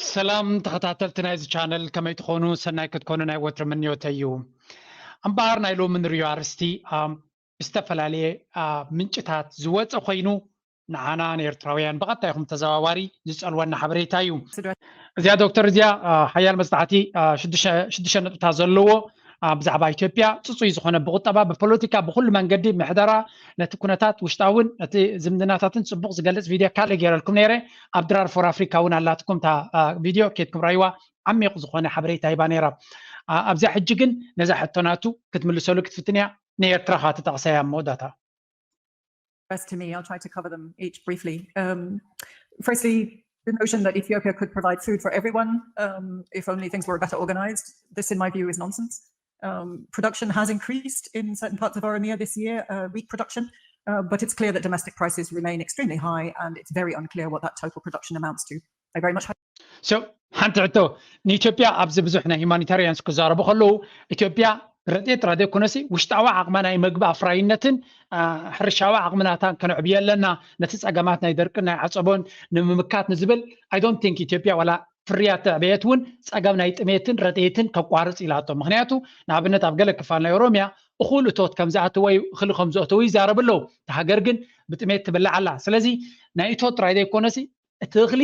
ሰላም ተኸታተልቲ ናይዚ ቻነል፣ ከመይ ትኾኑ? ሰናይ ክትኮኑ ናይ ወትሪ ምንዮተይ እዩ። እምበኣር ናይ ሎሚ ንሪኦ ኣርእስቲ፣ ኣም፣ ብዝተፈላለየ፣ ኣ፣ ምንጭታት ዝወፀ ኮይኑ፣ ንዓና ንኤርትራውያን ብቐጥታ ይኹን ተዘዋዋሪ ዝፀልወና ሓበሬታ እዩ። እዚኣ ዶክተር፣ እዚኣ፣ ኣ፣ ሓያል መጽናዕቲ፣ ኣ፣ ሽዱሽተ፣ ሽዱሽተ ነጥብታት ዘለዎ፣ ኣ፣ ብዛዕባ ኢትዮጵያ ጽጹይ ዝኾነ ብቁጠባ፣ ብፖለቲካ፣ ብኹሉ መንገዲ ምሕደራ፣ ነቲ ኩነታት ውሽጣውን ነቲ ዝምድናታትን ጽቡቕ ዝገልጽ ቪድዮ ካልእ ገይረልኩም ነይረ። ኣብ ድራር ፎር ኣፍሪካ እውን ኣላትኩም እታ፣ ኣ፣ ቪድዮ፣ ኬድኩም ራይዋ፣ ዓሚቕ ዝኾነ ሓበሬታ ሂባ ነይራ። ኣ፣ ኣብዚኣ ሕጂ ግን ነዛ ሕቶ ናቱ ክትምልሰሉ ክትፍትን እያ። ንኤርትራ ኸኣ ትጠቕሳ እያ ኣብ መወዳእታ። Addressed to me. I'll try to cover them each briefly. Um, firstly, the notion that Ethiopia could provide food for everyone, um, if only things were better organized. This, in my view, is nonsense. Um, production has increased in certain parts of Oromia this year, uh, wheat production, uh, but it's clear that domestic prices remain extremely high, and it's very unclear what that total production amounts to. I very much hope So፣ ሓንቲ ሕቶ፣ ንኢትዮጵያ ኣብዚ ብዙሕ ናይ ሂማኒታሪያንስ ክዛረቡ ከለዉ፣ ኢትዮጵያ ረድኤት ጥራይ ዘይኮነሲ ውሽጣዊ ዓቕማ ናይ መግቢ ኣፍራይነትን፣ ኣ፣ ሕርሻዊ ዓቕሚ ናታን ከነዕብዮ ኣለና፣ ነቲ ጸገማት ናይ ደርቅን ናይ ዓጸቦን ንምምካት ንዝብል፣ I don't think ኢትዮጵያ ዋላ ፍርያት ተዕበየት እውን ጸገም ናይ ጥሜትን ረድኤትን ከቋርጽ ኢላቶ። ምኽንያቱ፣ ንኣብነት ኣብ ገለ ክፋል ናይ ኦሮምያ እኹል እቶት ከም ዝኣተወ እዩ፣ እኽሊ ከም ዘእተወ ይዛረቡ ኣለዉ። እታ ሃገር ግን ብጥሜት ትብላዕ ኣላ። ስለዚ ናይ እቶት ጥራይ ዘይኮነሲ እቲ እኽሊ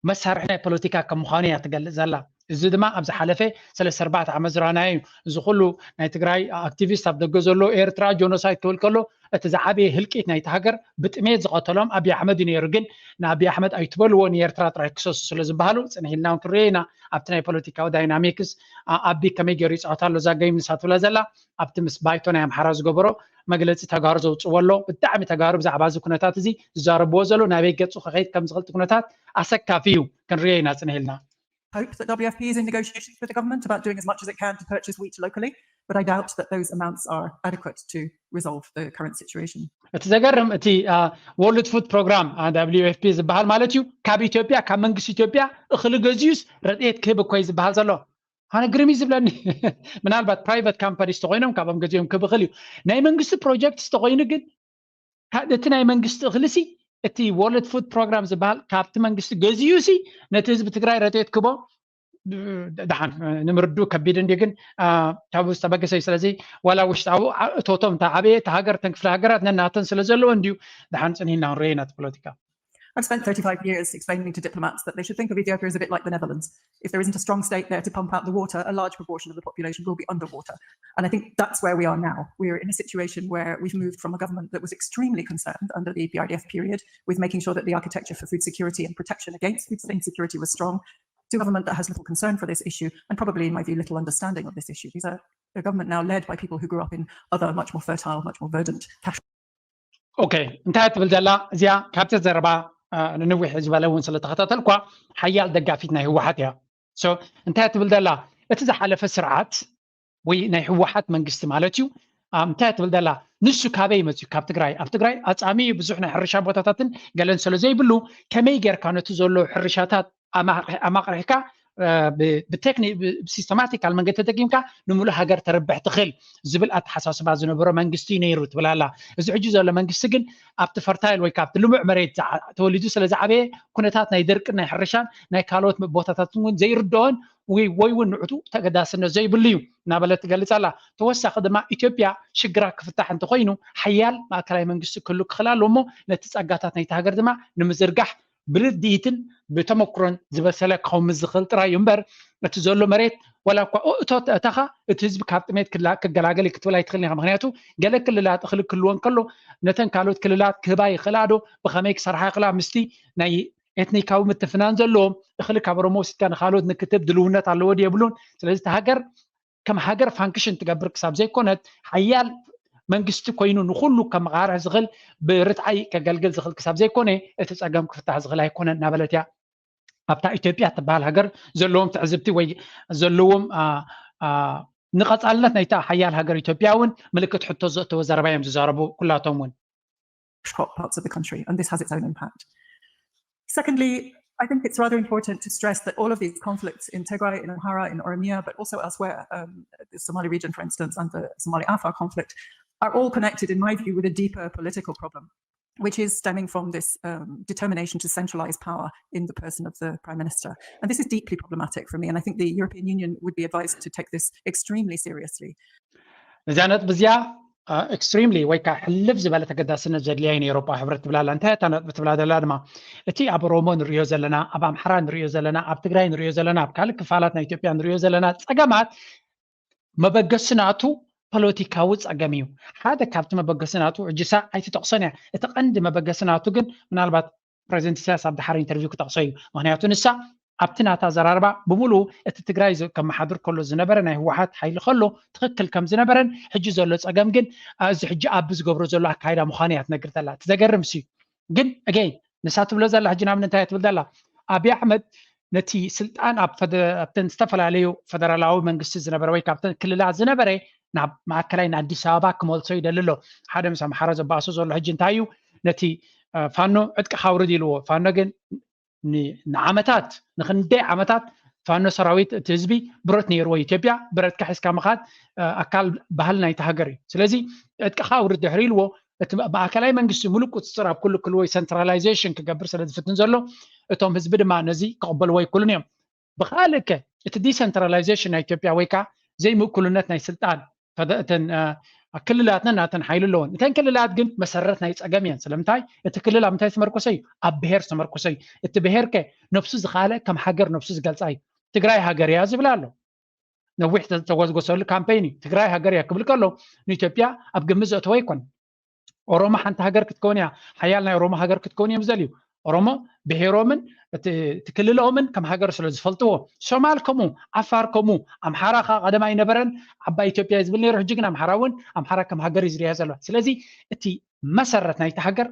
መሳርሒ ናይ ፖለቲካ ከም ምዃኑ እያ ትገልጽ ዘላ። እዚ ድማ ኣብ ዝሓለፈ ሰለስተ ኣርባዕተ ዓመት ዝረኣናዮ እዩ። እዚ ኩሉ ናይ ትግራይ ኣክቲቪስት ኣብ ደገ ዘሎ ኤርትራ ጆኖሳይድ ክብል ከሎ እቲ ዝዓበየ ህልቂት ናይቲ ሃገር ብጥሜት ዝቐተሎም ኣብይ ኣሕመድ እዩ ነይሩ። ግን ንኣብይ ኣሕመድ ኣይትበልዎ፣ ንኤርትራ ጥራይ ክሰሱ ስለ ዝበሃሉ ጽንሕ ኢልና እውን ክንሪኦ ኢና። ኣብቲ ናይ ፖለቲካዊ ዳይናሚክስ ኣ-፣ ኣቢ ከመይ ገይሩ ይጻወት ኣሎ እዛ ገይም ንሳ ትብላ ዘላ፣ ኣብቲ ምስ ባይቶ ናይ ኣምሓራ ዝገበሮ መግለጺ ተጋሩ ዘውጽዎ ኣሎ። ብጣዕሚ ተጋሩ ብዛዕባ እዚ ኩነታት እዚ ዝዛረብዎ ዘሎ ናበይ ገጹ ክኸይድ ከም ዝኽእል እቲ ኩነታት ኣሰካፊ እዩ። ክንሪኦ ኢና ጽንሕ ኢልና። hope that W F P is in negotiations with the government about doing as much as it can to purchase wheat locally, but I doubt that those amounts are adequate to resolve the current situation. እቲ ዘገርም እቲ፣ ኣ፣ ወርልድ ፉድ ፕሮግራም፣ ኣ፣ W F P ዝበሃል ማለት እዩ፣ ካብ ኢትዮጵያ፣ ካብ መንግስቲ ኢትዮጵያ እኽሊ ገዚኡስ ረድኤት ክህብ እኮ እዩ ዝበሃል ዘሎ። ኣነ ግርም እዩ ዝብለኒ። ምናልባት ፕራይቨት ካምፓኒስ ተኮይኖም ካብኦም ገዚኦም ክህብ ይኽእል እዩ። ናይ መንግስቲ ፕሮጀክትስ ተኮይኑ ግን ካ-፣ እቲ ናይ መንግስቲ እኽልሲ፣ እቲ ወርልድ ፉድ ፕሮግራም ዝበሃል ካብቲ መንግስቲ ገዚኡሲ ነቲ ህዝቢ ትግራይ ረድኤት ክቦ ብ-፣ ደሓን ንምርድኡ ከቢድ እንድዩ። ግን፣ ኣ፣ ካብኡ ዝተበገሰ እዩ። ስለዚ ዋላ ውሽጣዊ ዓ-፣ እቶቶም እንተ ዓበየ፣ እቲ ሃገር፣ እተን ክፍለ ሃገራት ነናተን ስለ ዘለዎ እንድዩ ደሓን ጽኒሕና ክንሪኦ ኢና እቲ ፖለቲካ። I've spent thirty-five years explaining to diplomats that they should think of Ethiopia as a bit like the Netherlands. If there isn't a strong state there to pump out the water, a large proportion of the population will be underwater. And I think that's where we are now. We're in a situation where we've moved from a government that was extremely concerned under the E P R D F period with making sure that the architecture for food security and protection against food insecurity was strong, to a government that has little concern for this issue and probably, in my view, little understanding of this issue. These are a government now led by people who grew up in other, much more fertile, much more verdant, cash ኦኬ፣ እንታይ ትብል ዘላ እዚኣ? ካብቲ ዘረባ፣ ኣ፣ ንንዊሕ ዝበለ እውን ስለ ተኸታተልኳ፣ ሓያል ደጋፊት ናይ ህወሓት እያ። ሶ፣ እንታይ ትብል ዘላ? እቲ ዝሓለፈ ስርዓት ወይ ናይ ህወሓት መንግስቲ ማለት እዩ፣ ኣ፣ እንታይ ትብል ዘላ? ንሱ ካበይ መፅዩ? ካብ ትግራይ። ኣብ ትግራይ ኣፃሚ እዩ፣ ብዙሕ ናይ ሕርሻ ቦታታትን ገለን ስለ ዘይብሉ፣ ከመይ ጌርካ ነቲ ዘሎ ሕርሻታት ኣማቕርሕ-፣ ኣማቕሪሕካ፣ እ፣ ብ-፣ ብቴክኒ-፣ ብ-፣ ብሲስተማቲካል መንገዲ ተጠቂምካ ንምሉእ ሃገር ተርብሕ ትኽእል ዝብል ኣተሓሳስባ ዝነበሮ መንግስቲ እዩ ነይሩ ትብል ኣላ። እዚ ሕጂ ዘሎ መንግስቲ ግን ኣብቲ ፈርታይል ወይ ካብቲ ልሙዕ መሬት ዝዓ-፣ ተወሊዱ ስለ ዝዓበየ ኩነታት ናይ ደርቅን ናይ ሕርሻን ናይ ካልኦት ቦታታትን እውን ዘይርድኦን ወይ፣ ወይ እውን ንዕቱ ተገዳስነት ዘይብሉ እዩ እናበለት ትገልጽ ኣላ። ተወሳኺ ድማ ኢትዮጵያ ሽግራ ክፍታሕ እንተኾይኑ ሓያል ማእከላይ መንግስቲ ክህሉ ክኽእል ኣለዎ እሞ ነቲ ጸጋታት ናይቲ ሃገር ድማ ንምዝርጋሕ ብርድኢትን ብተመክሮን ዝበሰለ ክኸውን ምስ ዝኽእል ጥራይ እዩ እምበር፣ እቲ ዘሎ መሬት ዋላ እኳ እቶ እተኻ እቲ ህዝቢ ካብ ጥሜት ክላ-፣ ክገላገል እዩ ክትብል ኣይትኽእልን ኢኻ። ምኽንያቱ ገለ ክልላት እኽሊ ክህልወን ከሎ ነተን ካልኦት ክልላት ክህባ ይኽእላ ዶ? ብኸመይ ክሰርሓ ይኽእላ? ምስቲ ናይ ኤትኒካዊ ምትፍናን ዘለዎም እኽሊ ካብ ኦሮሞ ወሲድካ ንኻልኦት ንክትህብ ድልውነት ኣለዎ ድዩ የብሉን? ስለዚ እቲ ሃገር ከም ሃገር ፋንክሽን ትገብር ክሳብ ዘይኮነት፣ ሓያል መንግስቲ ኮይኑ ንኹሉ ከመቓርሕ ዝኽእል ብርትዓይ ከገልግል ዝኽእል ክሳብ ዘይኮነ እቲ ጸገም ክፍታሕ ዝኽእል ኣይኮነን እናበለት እያ። ኣብታ ኢትዮጵያ እትበሃል ሃገር ዘለዎም ትዕዝብቲ ወይ ዘለዎም፣ ኣ፣ ኣ፣ ንቐጻልነት ናይታ ሓያል ሃገር ኢትዮጵያ እውን ምልክት ሕቶ ዘእተወ ዘረባ እዮም ዝዛረቡ ኩላቶም እውን። Crop parts of the country, and this has its own impact. Secondly, I think it's rather important to stress that all of these conflicts in Tigray, in Amhara, in Oromia, but also elsewhere, um, the Somali region, for instance, and the Somali Afar conflict, are all connected, in my view, with a deeper political problem. which is stemming from this um, determination to centralize power in the person of the Prime Minister. And this is deeply problematic for me. And I think the European Union would be advised to take this extremely seriously. እዛ ነጥቢ እዚኣ extremely ወይ ከዓ ሕልፍ ዝበለ ተገዳስነት ዘድልያ እዩ ንኤሮጳ ሕብረት ትብላ ኣላ። እንታይ እታ ነጥቢ ትብላ ዘላ ድማ እቲ ኣብ ኦሮሞ ንሪኦ ዘለና፣ ኣብ ኣምሓራ ንሪኦ ዘለና፣ ኣብ ትግራይ ንሪኦ ዘለና፣ ኣብ ካልእ ክፋላት ናይ ኢትዮጵያ ንሪኦ ዘለና ፀገማት መበገሲ ናቱ ፖለቲካዊ ፀገም እዩ። ሓደ ካብቲ መበገሲ ናቱ እጅሳ ኣይትጠቕሶን እያ። እቲ ቀንዲ መበገሲ ናቱ ግን ምናልባት ፕሬዚደንት ኢሳያስ ኣብ ድሓር ኢንተርቪው ክጠቕሶ እዩ። ምክንያቱ ንሳ ኣብቲ ናታ ዘራርባ ብምሉኡ እቲ ትግራይ ከመሓድር ከሎ ዝነበረ ናይ ህወሓት ሓይሊ ከሎ ትኽክል ከም ዝነበረን ሕጂ ዘሎ ፀገም ግን እዚ ሕጂ ኣብ ዝገብሮ ዘሎ ኣካይዳ ምዃኑ እያ ትነግር ዘላ። እቲ ዘገርም ሲ ግን ኣገይን ንሳ ትብሎ ዘላ ሕጂ ናብ እንታይ ትብል ዘላ ኣብይ ኣሕመድ ነቲ ስልጣን ኣብተን ዝተፈላለዩ ፈደራላዊ መንግስቲ ዝነበረ ወይ ካብተን ክልላት ዝነበረ ናብ ማእከላይ ንኣዲስ ኣበባ ክመልሶ ይደሊ ኣሎ። ሓደ ምስ ኣምሓራ ዘባእሶ ዘሎ ሕጂ እንታይ እዩ? ነቲ ፋኖ ዕጥቅኻ ውርድ ኢልዎ። ፋኖ ግን ንዓመታት ንክንደይ ዓመታት ፋኖ ሰራዊት እቲ ህዝቢ ብረት ነይርዎ። ኢትዮጵያ ብረትካ ሒዝካ ምኻድ ኣካል ባህል ናይቲ ሃገር እዩ። ስለዚ ዕጥቅኻ ውርድ ድሕሪ ኢልዎ እቲ ማእከላይ መንግስቲ ሙሉእ ቁፅፅር ኣብ ኩሉ ክልል ወይ ሰንትራላይዜሽን ክገብር ስለ ዝፍትን ዘሎ እቶም ህዝቢ ድማ ነዚ ክቕበልዎ ኣይክእሉን እዮም። ብኻልእ ከ እቲ ዲሰንትራላይዜሽን ናይ ኢትዮጵያ ወይ ከዓ ዘይምእኩልነት ናይ ስልጣን እተን ክልላት ነናተን ሓይሊ ኣለወን። እተን ክልላት ግን መሰረት ናይ ፀገም እየን። ስለምንታይ? እቲ ክልል ኣብ ምንታይ ዝተመርኮሰ እዩ? ኣብ ብሄር ዝተመርኮሰ እዩ። እቲ ብሄር ከ ነብሱ ዝኻለ ከም ሃገር ነብሱ ዝገልፃ እዩ። ትግራይ ሃገር እያ ዝብል ኣሎ። ነዊሕ ዝተጎዝጎሰሉ ካምፔይን እዩ። ትግራይ ሃገር እያ ክብል ከሎ ንኢትዮጵያ ኣብ ግምት ዘእተወ ኣይኮን። ኦሮሞ ሓንቲ ሃገር ክትከውን እያ፣ ሓያል ናይ ኦሮሞ ሃገር ክትከውን እዮም ዝደልዩ። ኦሮሞ ብሄሮምን እቲ ክልሎምን ከም ሃገር ስለ ዝፈልጥዎ፣ ሶማል ከምኡ፣ ዓፋር ከምኡ፣ ኣምሓራ ከዓ ቀደም ኣይነበረን ዓባይ ኢትዮጵያ እዩ ዝብል ነይሩ። ሕጂ ግን ኣምሓራ እውን ኣምሓራ ከም ሃገር እዩ ዝሪያ ዘሎ። ስለዚ እቲ መሰረት ናይቲ ሃገር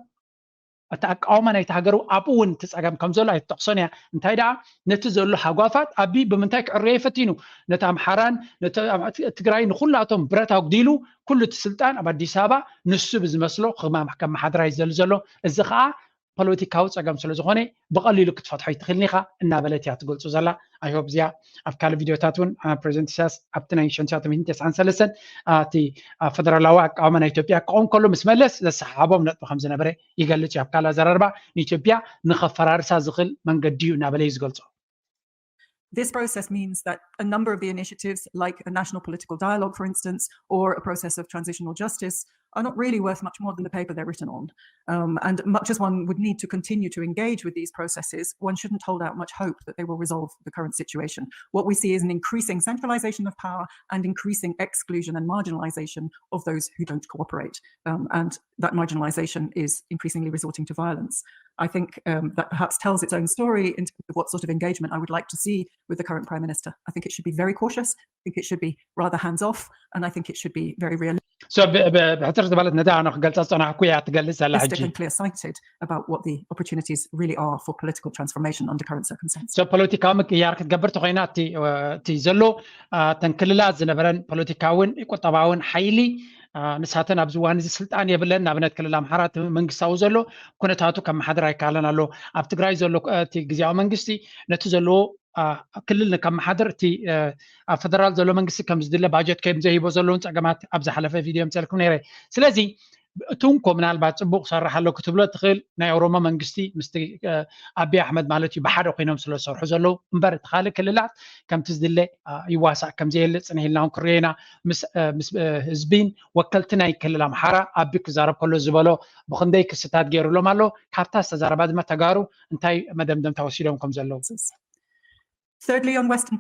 እቲ ኣቃውማ ናይቲ ሃገር ኣብኡ እውን እቲ ፀገም ከም ዘሎ ኣይትጠቕሶን እያ። እንታይ ደኣ ነቲ ዘሎ ሃጓፋት ኣቢ ብምንታይ ክዕርዮ ፈቲኑ ነቲ ኣምሓራን ትግራይ ንኩላቶም ብረት ኣጉዲሉ ኩሉ እቲ ስልጣን ኣብ ኣዲስ ኣበባ ንሱ ብዝመስሎ ከመሓድራ ይዘል ዘሎ። እዚ ከዓ ፖለቲካዊ ፀገም ስለ ዝኾነ ብቐሊሉ ክትፈትሖ ይትኽእልኒ ኢኻ እናበለት እያ ትገልፁ ዘላ። ኣይሆብ እዚኣ ኣብ ካልእ ቪድዮታት እውን ፕሬዚደንት ኢሳያስ ኣብቲ ናይ ሸንሻተ ሚእትን ተስዓን ሰለስተን እቲ ፈደራላዊ ኣቃውማ ናይ ኢትዮጵያ ክኸውን ከሎ ምስ መለስ ዘሰሓሓቦም ነጥቢ ከም ዝነበረ ይገልፅ እዩ። ኣብ ካልእ ኣዘራርባ ንኢትዮጵያ ንኸፈራርሳ ዝኽእል መንገዲ እዩ እናበለ እዩ ዝገልፆ። This process means that a number of the initiatives, like a national political dialogue, for instance, or a process of transitional justice, are not really worth much more than the paper they're written on. Um, and much as one would need to continue to engage with these processes, one shouldn't hold out much hope that they will resolve the current situation. What we see is an increasing centralization of power and increasing exclusion and marginalization of those who don't cooperate. Um, and that marginalization is increasingly resorting to violence. I think um, that perhaps tells its own story in terms of what sort of engagement I would like to see with the current Prime Minister. I think it should be very cautious. I think it should be rather hands off, and I think it should be very realistic. So ብሕፅር ዝበለት ነታ ኣነ ክገልፃ ዝፀናሕኩ እያ ትገልፅ ዘላ ሕጂ። And clear sighted about what the opportunities really are for political transformation under current circumstances. So ፖለቲካዊ ምቅያር ክትገብር ተኮይና እቲ ዘሎ ተን ክልላት ዝነበረን ፖለቲካውን ቁጠባውን ሓይሊ ንሳተን ኣብዚ እዋን እዚ ስልጣን የብለን። ንኣብነት ክልል ኣምሓራ መንግስታዊ ዘሎ ኩነታቱ ከመሓድር ኣይከኣለን ኣሎ። ኣብ ትግራይ ዘሎ እቲ ግዜያዊ መንግስቲ ነቲ ዘለዎ ክልል ከመሓድር እቲ ኣብ ፈደራል ዘሎ መንግስቲ ከም ዝድለ ባጀት ከም ዘይሂቦ ዘለውን ፀገማት ኣብ ዝሓለፈ ቪድዮ ምፀልኩም ነይረ። ስለዚ እቲ እንኮ ምናልባት ፅቡቅ ክሰርሕ ኣሎ ክትብሎ ትኽእል ናይ ኦሮሞ መንግስቲ ምስቲ ኣቢ ኣሕመድ ማለት እዩ ብሓደ ኮይኖም ስለ ዝሰርሑ ዘለዉ እምበር እቲ ካልእ ክልላት ከምቲ ዝድለ ይዋሳእ ከም ዘየለ ፅንሕ ኢልና እውን ክሪኦ ኢና። ምስ ህዝቢን ወከልቲ ናይ ክልል ኣምሓራ ኣቢ ክዛረብ ከሎ ዝበሎ ብክንደይ ክስታት ገይሩሎም ኣሎ። ካብታ ዝተዛረባ ድማ ተጋሩ እንታይ መደምደምታ ወሲዶም ከም ዘለዉ Thirdly, on Western,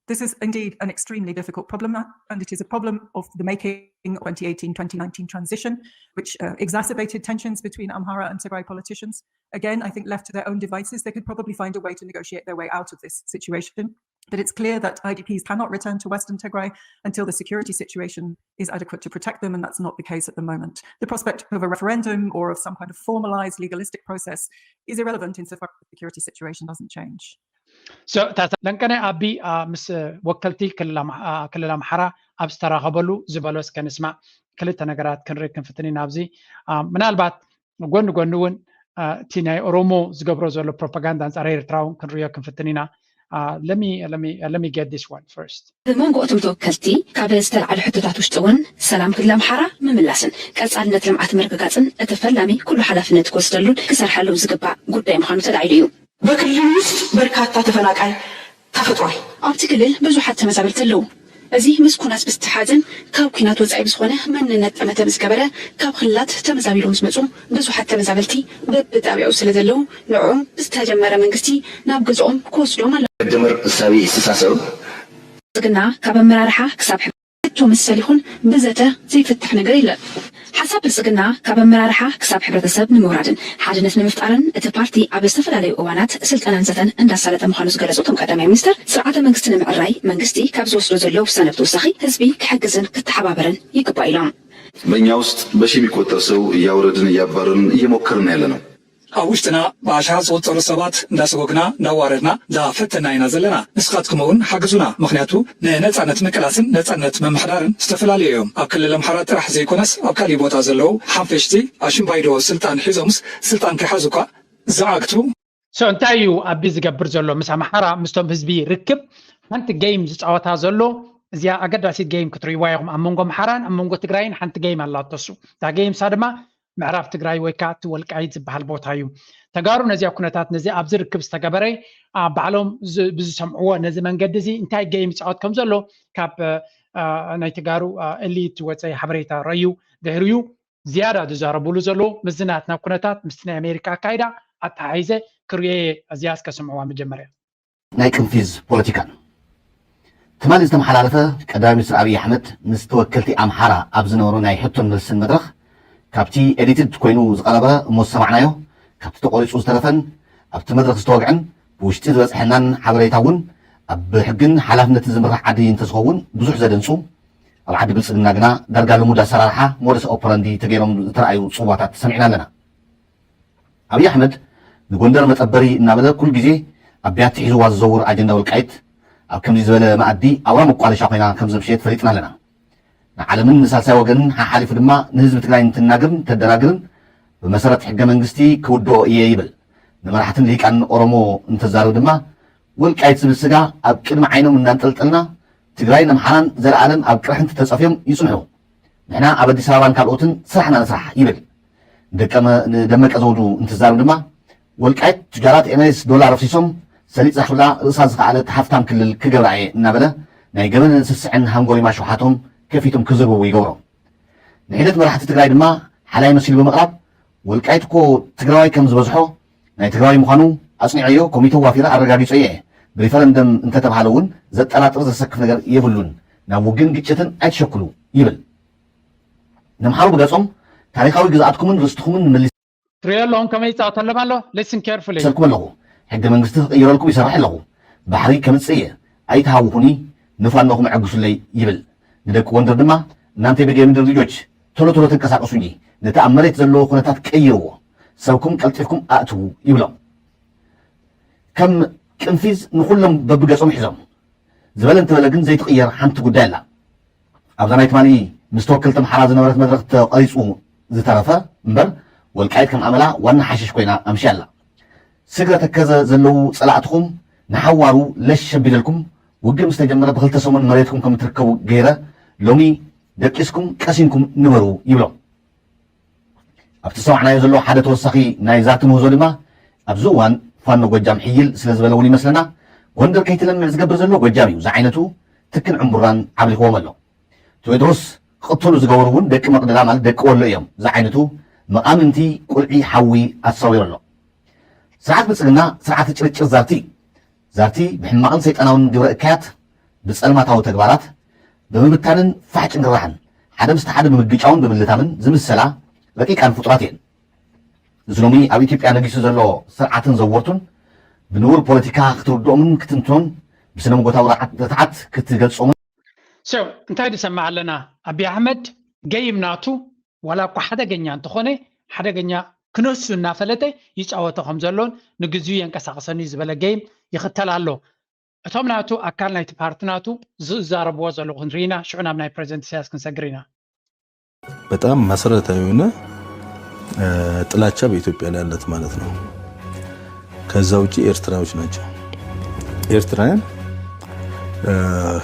this is indeed an extremely difficult problem, and it is a problem of the making of twenty eighteen twenty nineteen transition, which uh, exacerbated tensions between Amhara and Tigray politicians. Again, I think left to their own devices, they could probably find a way to negotiate their way out of this situation. But it's clear that I D Ps cannot return to Western Tigray until the security situation is adequate to protect them, and that's not the case at the moment. The prospect of a referendum or of some kind of formalized legalistic process is irrelevant insofar as the security situation doesn't change. ለንቀነ ኣቢ ምስ ወከልቲ ክልል ኣምሓራ ኣብ ዝተራኸበሉ ዝበሎ እስከ ንስማዕ። ክልተ ነገራት ክንርኢ ክንፍትን ኢና ኣብዚ። ምናልባት ጎኒ ጎኒ እውን እቲ ናይ ኦሮሞ ዝገብሮ ዘሎ ፕሮፓጋንዳ ኣንፃር ኤርትራ እውን ክንሪኦ ክንፍትን ኢና። Uh, let me let me uh, let me get this one first. ብመንጎ እቶም ተወከልቲ ካብ ዝተልዓሉ ሕቶታት ውሽጢ እውን ሰላም ክልል ኣምሓራ ምምላስን ቀፃልነት ልምዓት ምርግጋፅን እቲ ፈላሚ ኩሉ ሓላፍነት ክወስደሉን ክሰርሐሉን ዝግባእ ጉዳይ ምዃኑ ተላዒሉ እዩ። በክልሉ ውስጥ በርካታ ተፈናቃይ ተፈጥሯል። ኣብቲ ክልል ብዙሓት ተመዛበልቲ ኣለዉ። እዚ ምስ ኩናት ብዝተሓዘን ካብ ኩናት ወፃኢ ብዝኾነ መንነት ጠመተ ብዝገበረ ካብ ክልላት ተመዛቢሎም ዝመፁ ብዙሓት ተመዛበልቲ በብጣቢያኡ ስለ ዘለዉ ንዕኦም ዝተጀመረ መንግስቲ ናብ ገዝኦም ክወስዶም ኣሎ። ድምር እሳቤ ይስተሳሰሩ። ብልፅግና ካብ ኣመራርሓ ክሳብ ሕቶ መሰል ይኹን ብዘተ ዘይፍታሕ ነገር የለን። ሓሳብ ብልፅግና ካብ ኣመራርሓ ክሳብ ሕብረተሰብ ንምውራድን ሓድነት ንምፍጣርን እቲ ፓርቲ ኣብ ዝተፈላለዩ እዋናት ስልጠናን ዘተን እንዳሳለጠ ምዃኑ ዝገለፁ እቶም ቀዳማይ ሚኒስትር፣ ስርዓተ መንግስቲ ንምዕራይ መንግስቲ ካብ ዝወስዶ ዘሎ ውሳነ ብተወሳኺ ህዝቢ ክሕግዝን ክተሓባበርን ይግባእ ኢሎም። በእኛ ውስጥ በሺ የሚቆጠር ሰው እያወረድን እያባረርን እየሞከርን ያለ ነው። ኣብ ውሽጥና ብኣሽሓት ዝቑጸሩ ሰባት እንዳሰጎግና እንዳዋረድና እንዳፈተና ኢና ዘለና። ንስኻትኩም እውን ሓግዙና፣ ምኽንያቱ ንነጻነት ምቅላስን ነጻነት ምምሕዳርን ዝተፈላለዩ እዮም። ኣብ ክልል ኣምሓራ ጥራሕ ዘይኮነስ ኣብ ካሊእ ቦታ ዘለዉ ሓፈሽቲ ኣሽምባይዶ ስልጣን ሒዞምስ ስልጣን ከይሓዙ እኳ ዝዓግቱ so እንታይ እዩ ኣቢ ዝገብር ዘሎ ምስ ኣምሓራ ምስቶም ህዝቢ ርክብ ሓንቲ game ዝፃወታ ዘሎ እዚኣ ኣገዳሲት game ክትርእይዋ ኢኹም ኣብ መንጎ ኣምሓራን ኣብ መንጎ ትግራይን ሓንቲ game ኣላቶ እሱ እታ game ሳ ድማ ምዕራብ ትግራይ ወይ ከዓ እቲ ወልቃይት ዝበሃል ቦታ እዩ ተጋሩ ነዚኣ ኩነታት ነዚ ኣብዚ ርክብ ዝተገበረ ባዕሎም ብዝሰምዕዎ ነዚ መንገዲ እዚ እንታይ game ይፃወት ከም ዘሎ ካብ ናይ ተጋሩ elite ዝወፀ ሓበሬታ ረዩ ድሕሪዩ ዝያዳ ዝዛረብሉ ዘለዉ ምስዚ ናትና ኩነታት ምስቲ ናይ ኣሜሪካ ኣካይዳ ኣተሓሒዘ ክርእየ እዚኣ እስከ ስምዕዋ መጀመርያ ናይ ቅንፊዝ ፖለቲካን ትማሊ ዝተመሓላለፈ ቀዳማይ ሚኒስትር ኣብይ ኣሕመድ ምስ ተወከልቲ ኣምሓራ ኣብ ዝነበሮ ናይ ሕቶን መልስን መድረኽ ካብቲ ኤዲትድ ኮይኑ ዝቐረበ እሞ ዝሰማዕናዮ ካብቲ ተቆሪፁ ዝተረፈን ኣብቲ መድረኽ ዝተወግዐን ብውሽጢ ዝበፅሐናን ሓበሬታ እውን ኣብ ብሕግን ሓላፍነትን ዝምራሕ ዓዲ እንተዝኸውን ብዙሕ ዘደንፁ ኣብ ዓዲ ብልፅግና ግና ዳርጋ ልሙድ ኣሰራርሓ ሞደስ ኦፐራንዲ ተገይሮም ዝተረኣዩ ፅዋታት ሰሚዕና ኣለና። ኣብይ ኣሕመድ ንጎንደር መጠበሪ እናበለ ኩሉ ግዜ ኣብ ቢያቲ ሒዝዋ ዝዘውር ኣጀንዳ ወልቃይት ኣብ ከምዚ ዝበለ መኣዲ ኣውራ መቋደሻ ኮይና ከም ዘምሸየት ፈሊጥና ኣለና። ንዓለምን ንሳልሳይ ወገንን ሓሓሊፉ ድማ ንህዝቢ ትግራይ እንትናግርን ተደናግርን ብመሰረት ሕገ መንግስቲ ክውድኦ እየ ይብል። ንመራሕትን ልሂቃን ኦሮሞ እንተዛርብ ድማ ወልቃይት ዝብል ስጋ ኣብ ቅድሚ ዓይኖም እናንጠልጠልና ትግራይን ኣምሓራን ዘለኣለም ኣብ ቅርሕንቲ ተፀፍዮም ይፅንሑ። ንሕና ኣብ ኣዲስ ኣበባን ካልኦትን ስራሕና ንስራሕ ይብል። ንደመቀ ዘውዱ እንትዛረብ ድማ ወልቃይት ቱጃራት ኤምሬትስ ዶላር ኣፍሲሶም ሰሊጥ ዘሕፍላ ርእሳ ዝኸኣለት ሃፍታም ክልል ክገብራ እየ እናበለ ናይ ገበንን ስስዕን ሃንጎሪማ ሽውሓቶም ከፊቶም ክዝርብቡ ይገብሮም። ንሒደት መራሕቲ ትግራይ ድማ ሓላይ መሲሉ ብምቕራብ ወልቃይት እኮ ትግራዋይ ከም ዝበዝሖ ናይ ትግራዋይ ምዃኑ ኣፅኒዐዮ ኮሚተ ዋፊረ ኣረጋጊፀዮ እየ ብሪፈረንደም እንተተብሃለ እውን ዘጠራጥር ዘሰክፍ ነገር የብሉን ናብ ውግን ግጭትን ኣይትሸክሉ ይብል። ነምሓሩ ብገፆም ታሪኻዊ ግዝኣትኩምን ርስትኹምን ምልስ ትሪኦ ኣለኹም ከመይ ይፃወተሎም ኣሎ listen carefully ሰልኩም ኣለኹ ሕገ መንግስቲ ክቕይረልኩም ይሰርሕ ኣለኹ ባሕሪ ከምፅእ እየ ኣይትሃውኹኒ ንፋኖኹም ዕግሱለይ ይብል ንደቂ ጎንደር ድማ እናንተ የበጌ ምድር ልጆች ቶሎ ቶሎ ተንቀሳቀሱ እንጂ ነቲ ኣብ መሬት ዘለዎ ኩነታት ቀይርዎ ሰብኩም ቀልጢፍኩም ኣእትዉ ይብሎም ከም ቅንፊዝ ንኩሎም በብገጾም ሒዞም ዝበለ እንተበለ ግን ዘይትቕየር ሓንቲ ጉዳይ ኣላ ኣብዛ ናይ ትማሊ ምስ ተወከልቲ ኣምሓራ ዝነበረት መድረኽ ተቐሪፁ ዝተረፈ እምበር ወልቃይት ከም ኣመላ ዋና ሓሽሽ ኮይና ኣምሽያ ኣላ ስግረ ተከዘ ዘለዉ ፀላእትኹም ንሓዋሩ ለሽ ኣቢለልኩም ውግእ ምስ ተጀመረ ብክልተ ሰሙን መሬትኩም ከም እትርከቡ ገይረ ሎሚ ደቂስኩም ቀሲንኩም ንበሩ ይብሎም። ኣብቲ ዝሰማዕናዮ ዘሎ ሓደ ተወሳኺ ናይ ዛቲ ምህዞ ድማ ኣብዚ እዋን ፋኖ ጎጃም ሕይል ስለ ዝበለ እውን ይመስለና ጎንደር ከይትለምዕ ዝገብር ዘሎ ጎጃም እዩ ዝዓይነቱ ትክን ዕምቡራን ዓብሊኽዎም ኣሎ። ቴዎድሮስ ክቕተሉ ዝገበሩ እውን ደቂ መቕደላ ማለት ደቂ ወሎ እዮም ዝዓይነቱ መቓምንቲ ቁልዒ ሓዊ ኣሳዊሩ ኣሎ። ስርዓት ብልፅግና ስርዓት ጭርጭር ዛርቲ ዛርቲ ብሕማቕን ሰይጣናውን ግብረ እካያት ብፀልማታዊ ተግባራት ብምብታንን ፋሕ ጭንቅራሕን ሓደ ምስቲ ሓደ ብምግጫውን ብምልታምን ዝምሰላ ረቂቃን ፍጡራት እየን። እዚ ሎሚ ኣብ ኢትዮጵያ ነጊሱ ዘሎ ስርዓትን ዘወርቱን ብንቡር ፖለቲካ ክትርድኦምን ክትንትኖን ብስነ መጎታዊ ርትዓት ክትገልጾምን so እንታይ ዝሰማዕ ኣለና ኣቢ ኣሕመድ ገይም ናቱ ዋላ እኳ ሓደገኛ እንተኾነ ሓደገኛ ክነሱ እናፈለጠ ይፃወቶ ከም ዘሎን ንግዚኡ የንቀሳቕሰኒ ዝበለ ገይም ይኽተል ኣሎ እቶም ናቱ ኣካል ናይቲ ፓርቲ ናቱ ዝዛረብዎ ዘለኹ ክንርኢና ሽዑ ናብ ናይ ፕሬዚደንት ኢሳያስ ክንሰግር ኢና በጣም መሰረታዊ የሆነ ጥላቻ በኢትዮጵያ ላይ ያለት ማለት ነው። ከዛ ውጪ ኤርትራዎች ናቸው። ኤርትራውያን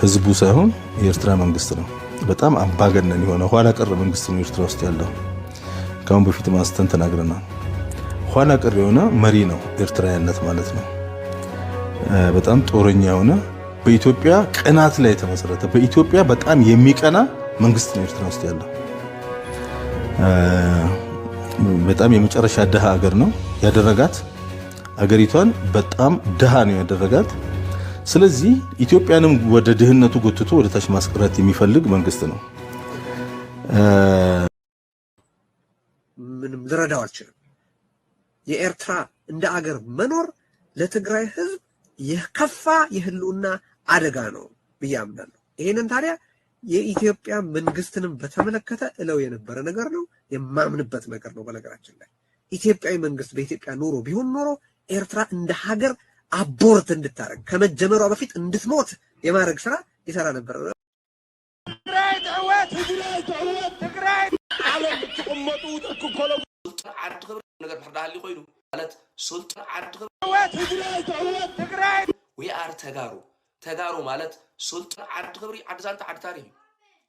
ህዝቡ ሳይሆን የኤርትራ መንግስት ነው። በጣም አምባገነን የሆነ ኋላ ቀር መንግስት ነው ኤርትራ ውስጥ ያለው። ከአሁን በፊትም አንስተን ተናግረናል። ኋላ ቀር የሆነ መሪ ነው ኤርትራ ያለት ማለት ነው። በጣም ጦረኛ የሆነ፣ በኢትዮጵያ ቅናት ላይ የተመሰረተ፣ በኢትዮጵያ በጣም የሚቀና መንግስት ነው ኤርትራ ውስጥ ያለው። በጣም የመጨረሻ ድሃ ሀገር ነው ያደረጋት። አገሪቷን በጣም ድሃ ነው ያደረጋት። ስለዚህ ኢትዮጵያንም ወደ ድህነቱ ጎትቶ ወደ ታች ማስቀረት የሚፈልግ መንግስት ነው። ምንም ልረዳው አልችልም። የኤርትራ እንደ አገር መኖር ለትግራይ ህዝብ የከፋ የህልውና አደጋ ነው ብዬ አምናለሁ። ይህንን ታዲያ የኢትዮጵያ መንግስትንም በተመለከተ እለው የነበረ ነገር ነው፣ የማምንበት ነገር ነው። በነገራችን ላይ ኢትዮጵያዊ መንግስት በኢትዮጵያ ኑሮ ቢሆን ኖሮ ኤርትራ እንደ ሀገር አቦርት እንድታረግ፣ ከመጀመሯ በፊት እንድትሞት የማድረግ ስራ ይሰራ ነበር። ትግራይ ትዕወት! ትግራይ ትዕወት! ትግራይ ዓለም እትቕመጡ ትክከሎ ስልጣን ዓዲ ክብሪ ነገር ድሕር ዳሃሊ ኮይኑ ማለት ስልጣን ዓዲ ክብሪ ትዕወት! ትግራይ ትዕወት! ትግራይ we are ተጋሩ። ተጋሩ ማለት ስልጣን ዓዲ ክብሪ፣ ዓዲ ዛንታ፣ ዓዲ ታሪኽ እዩ።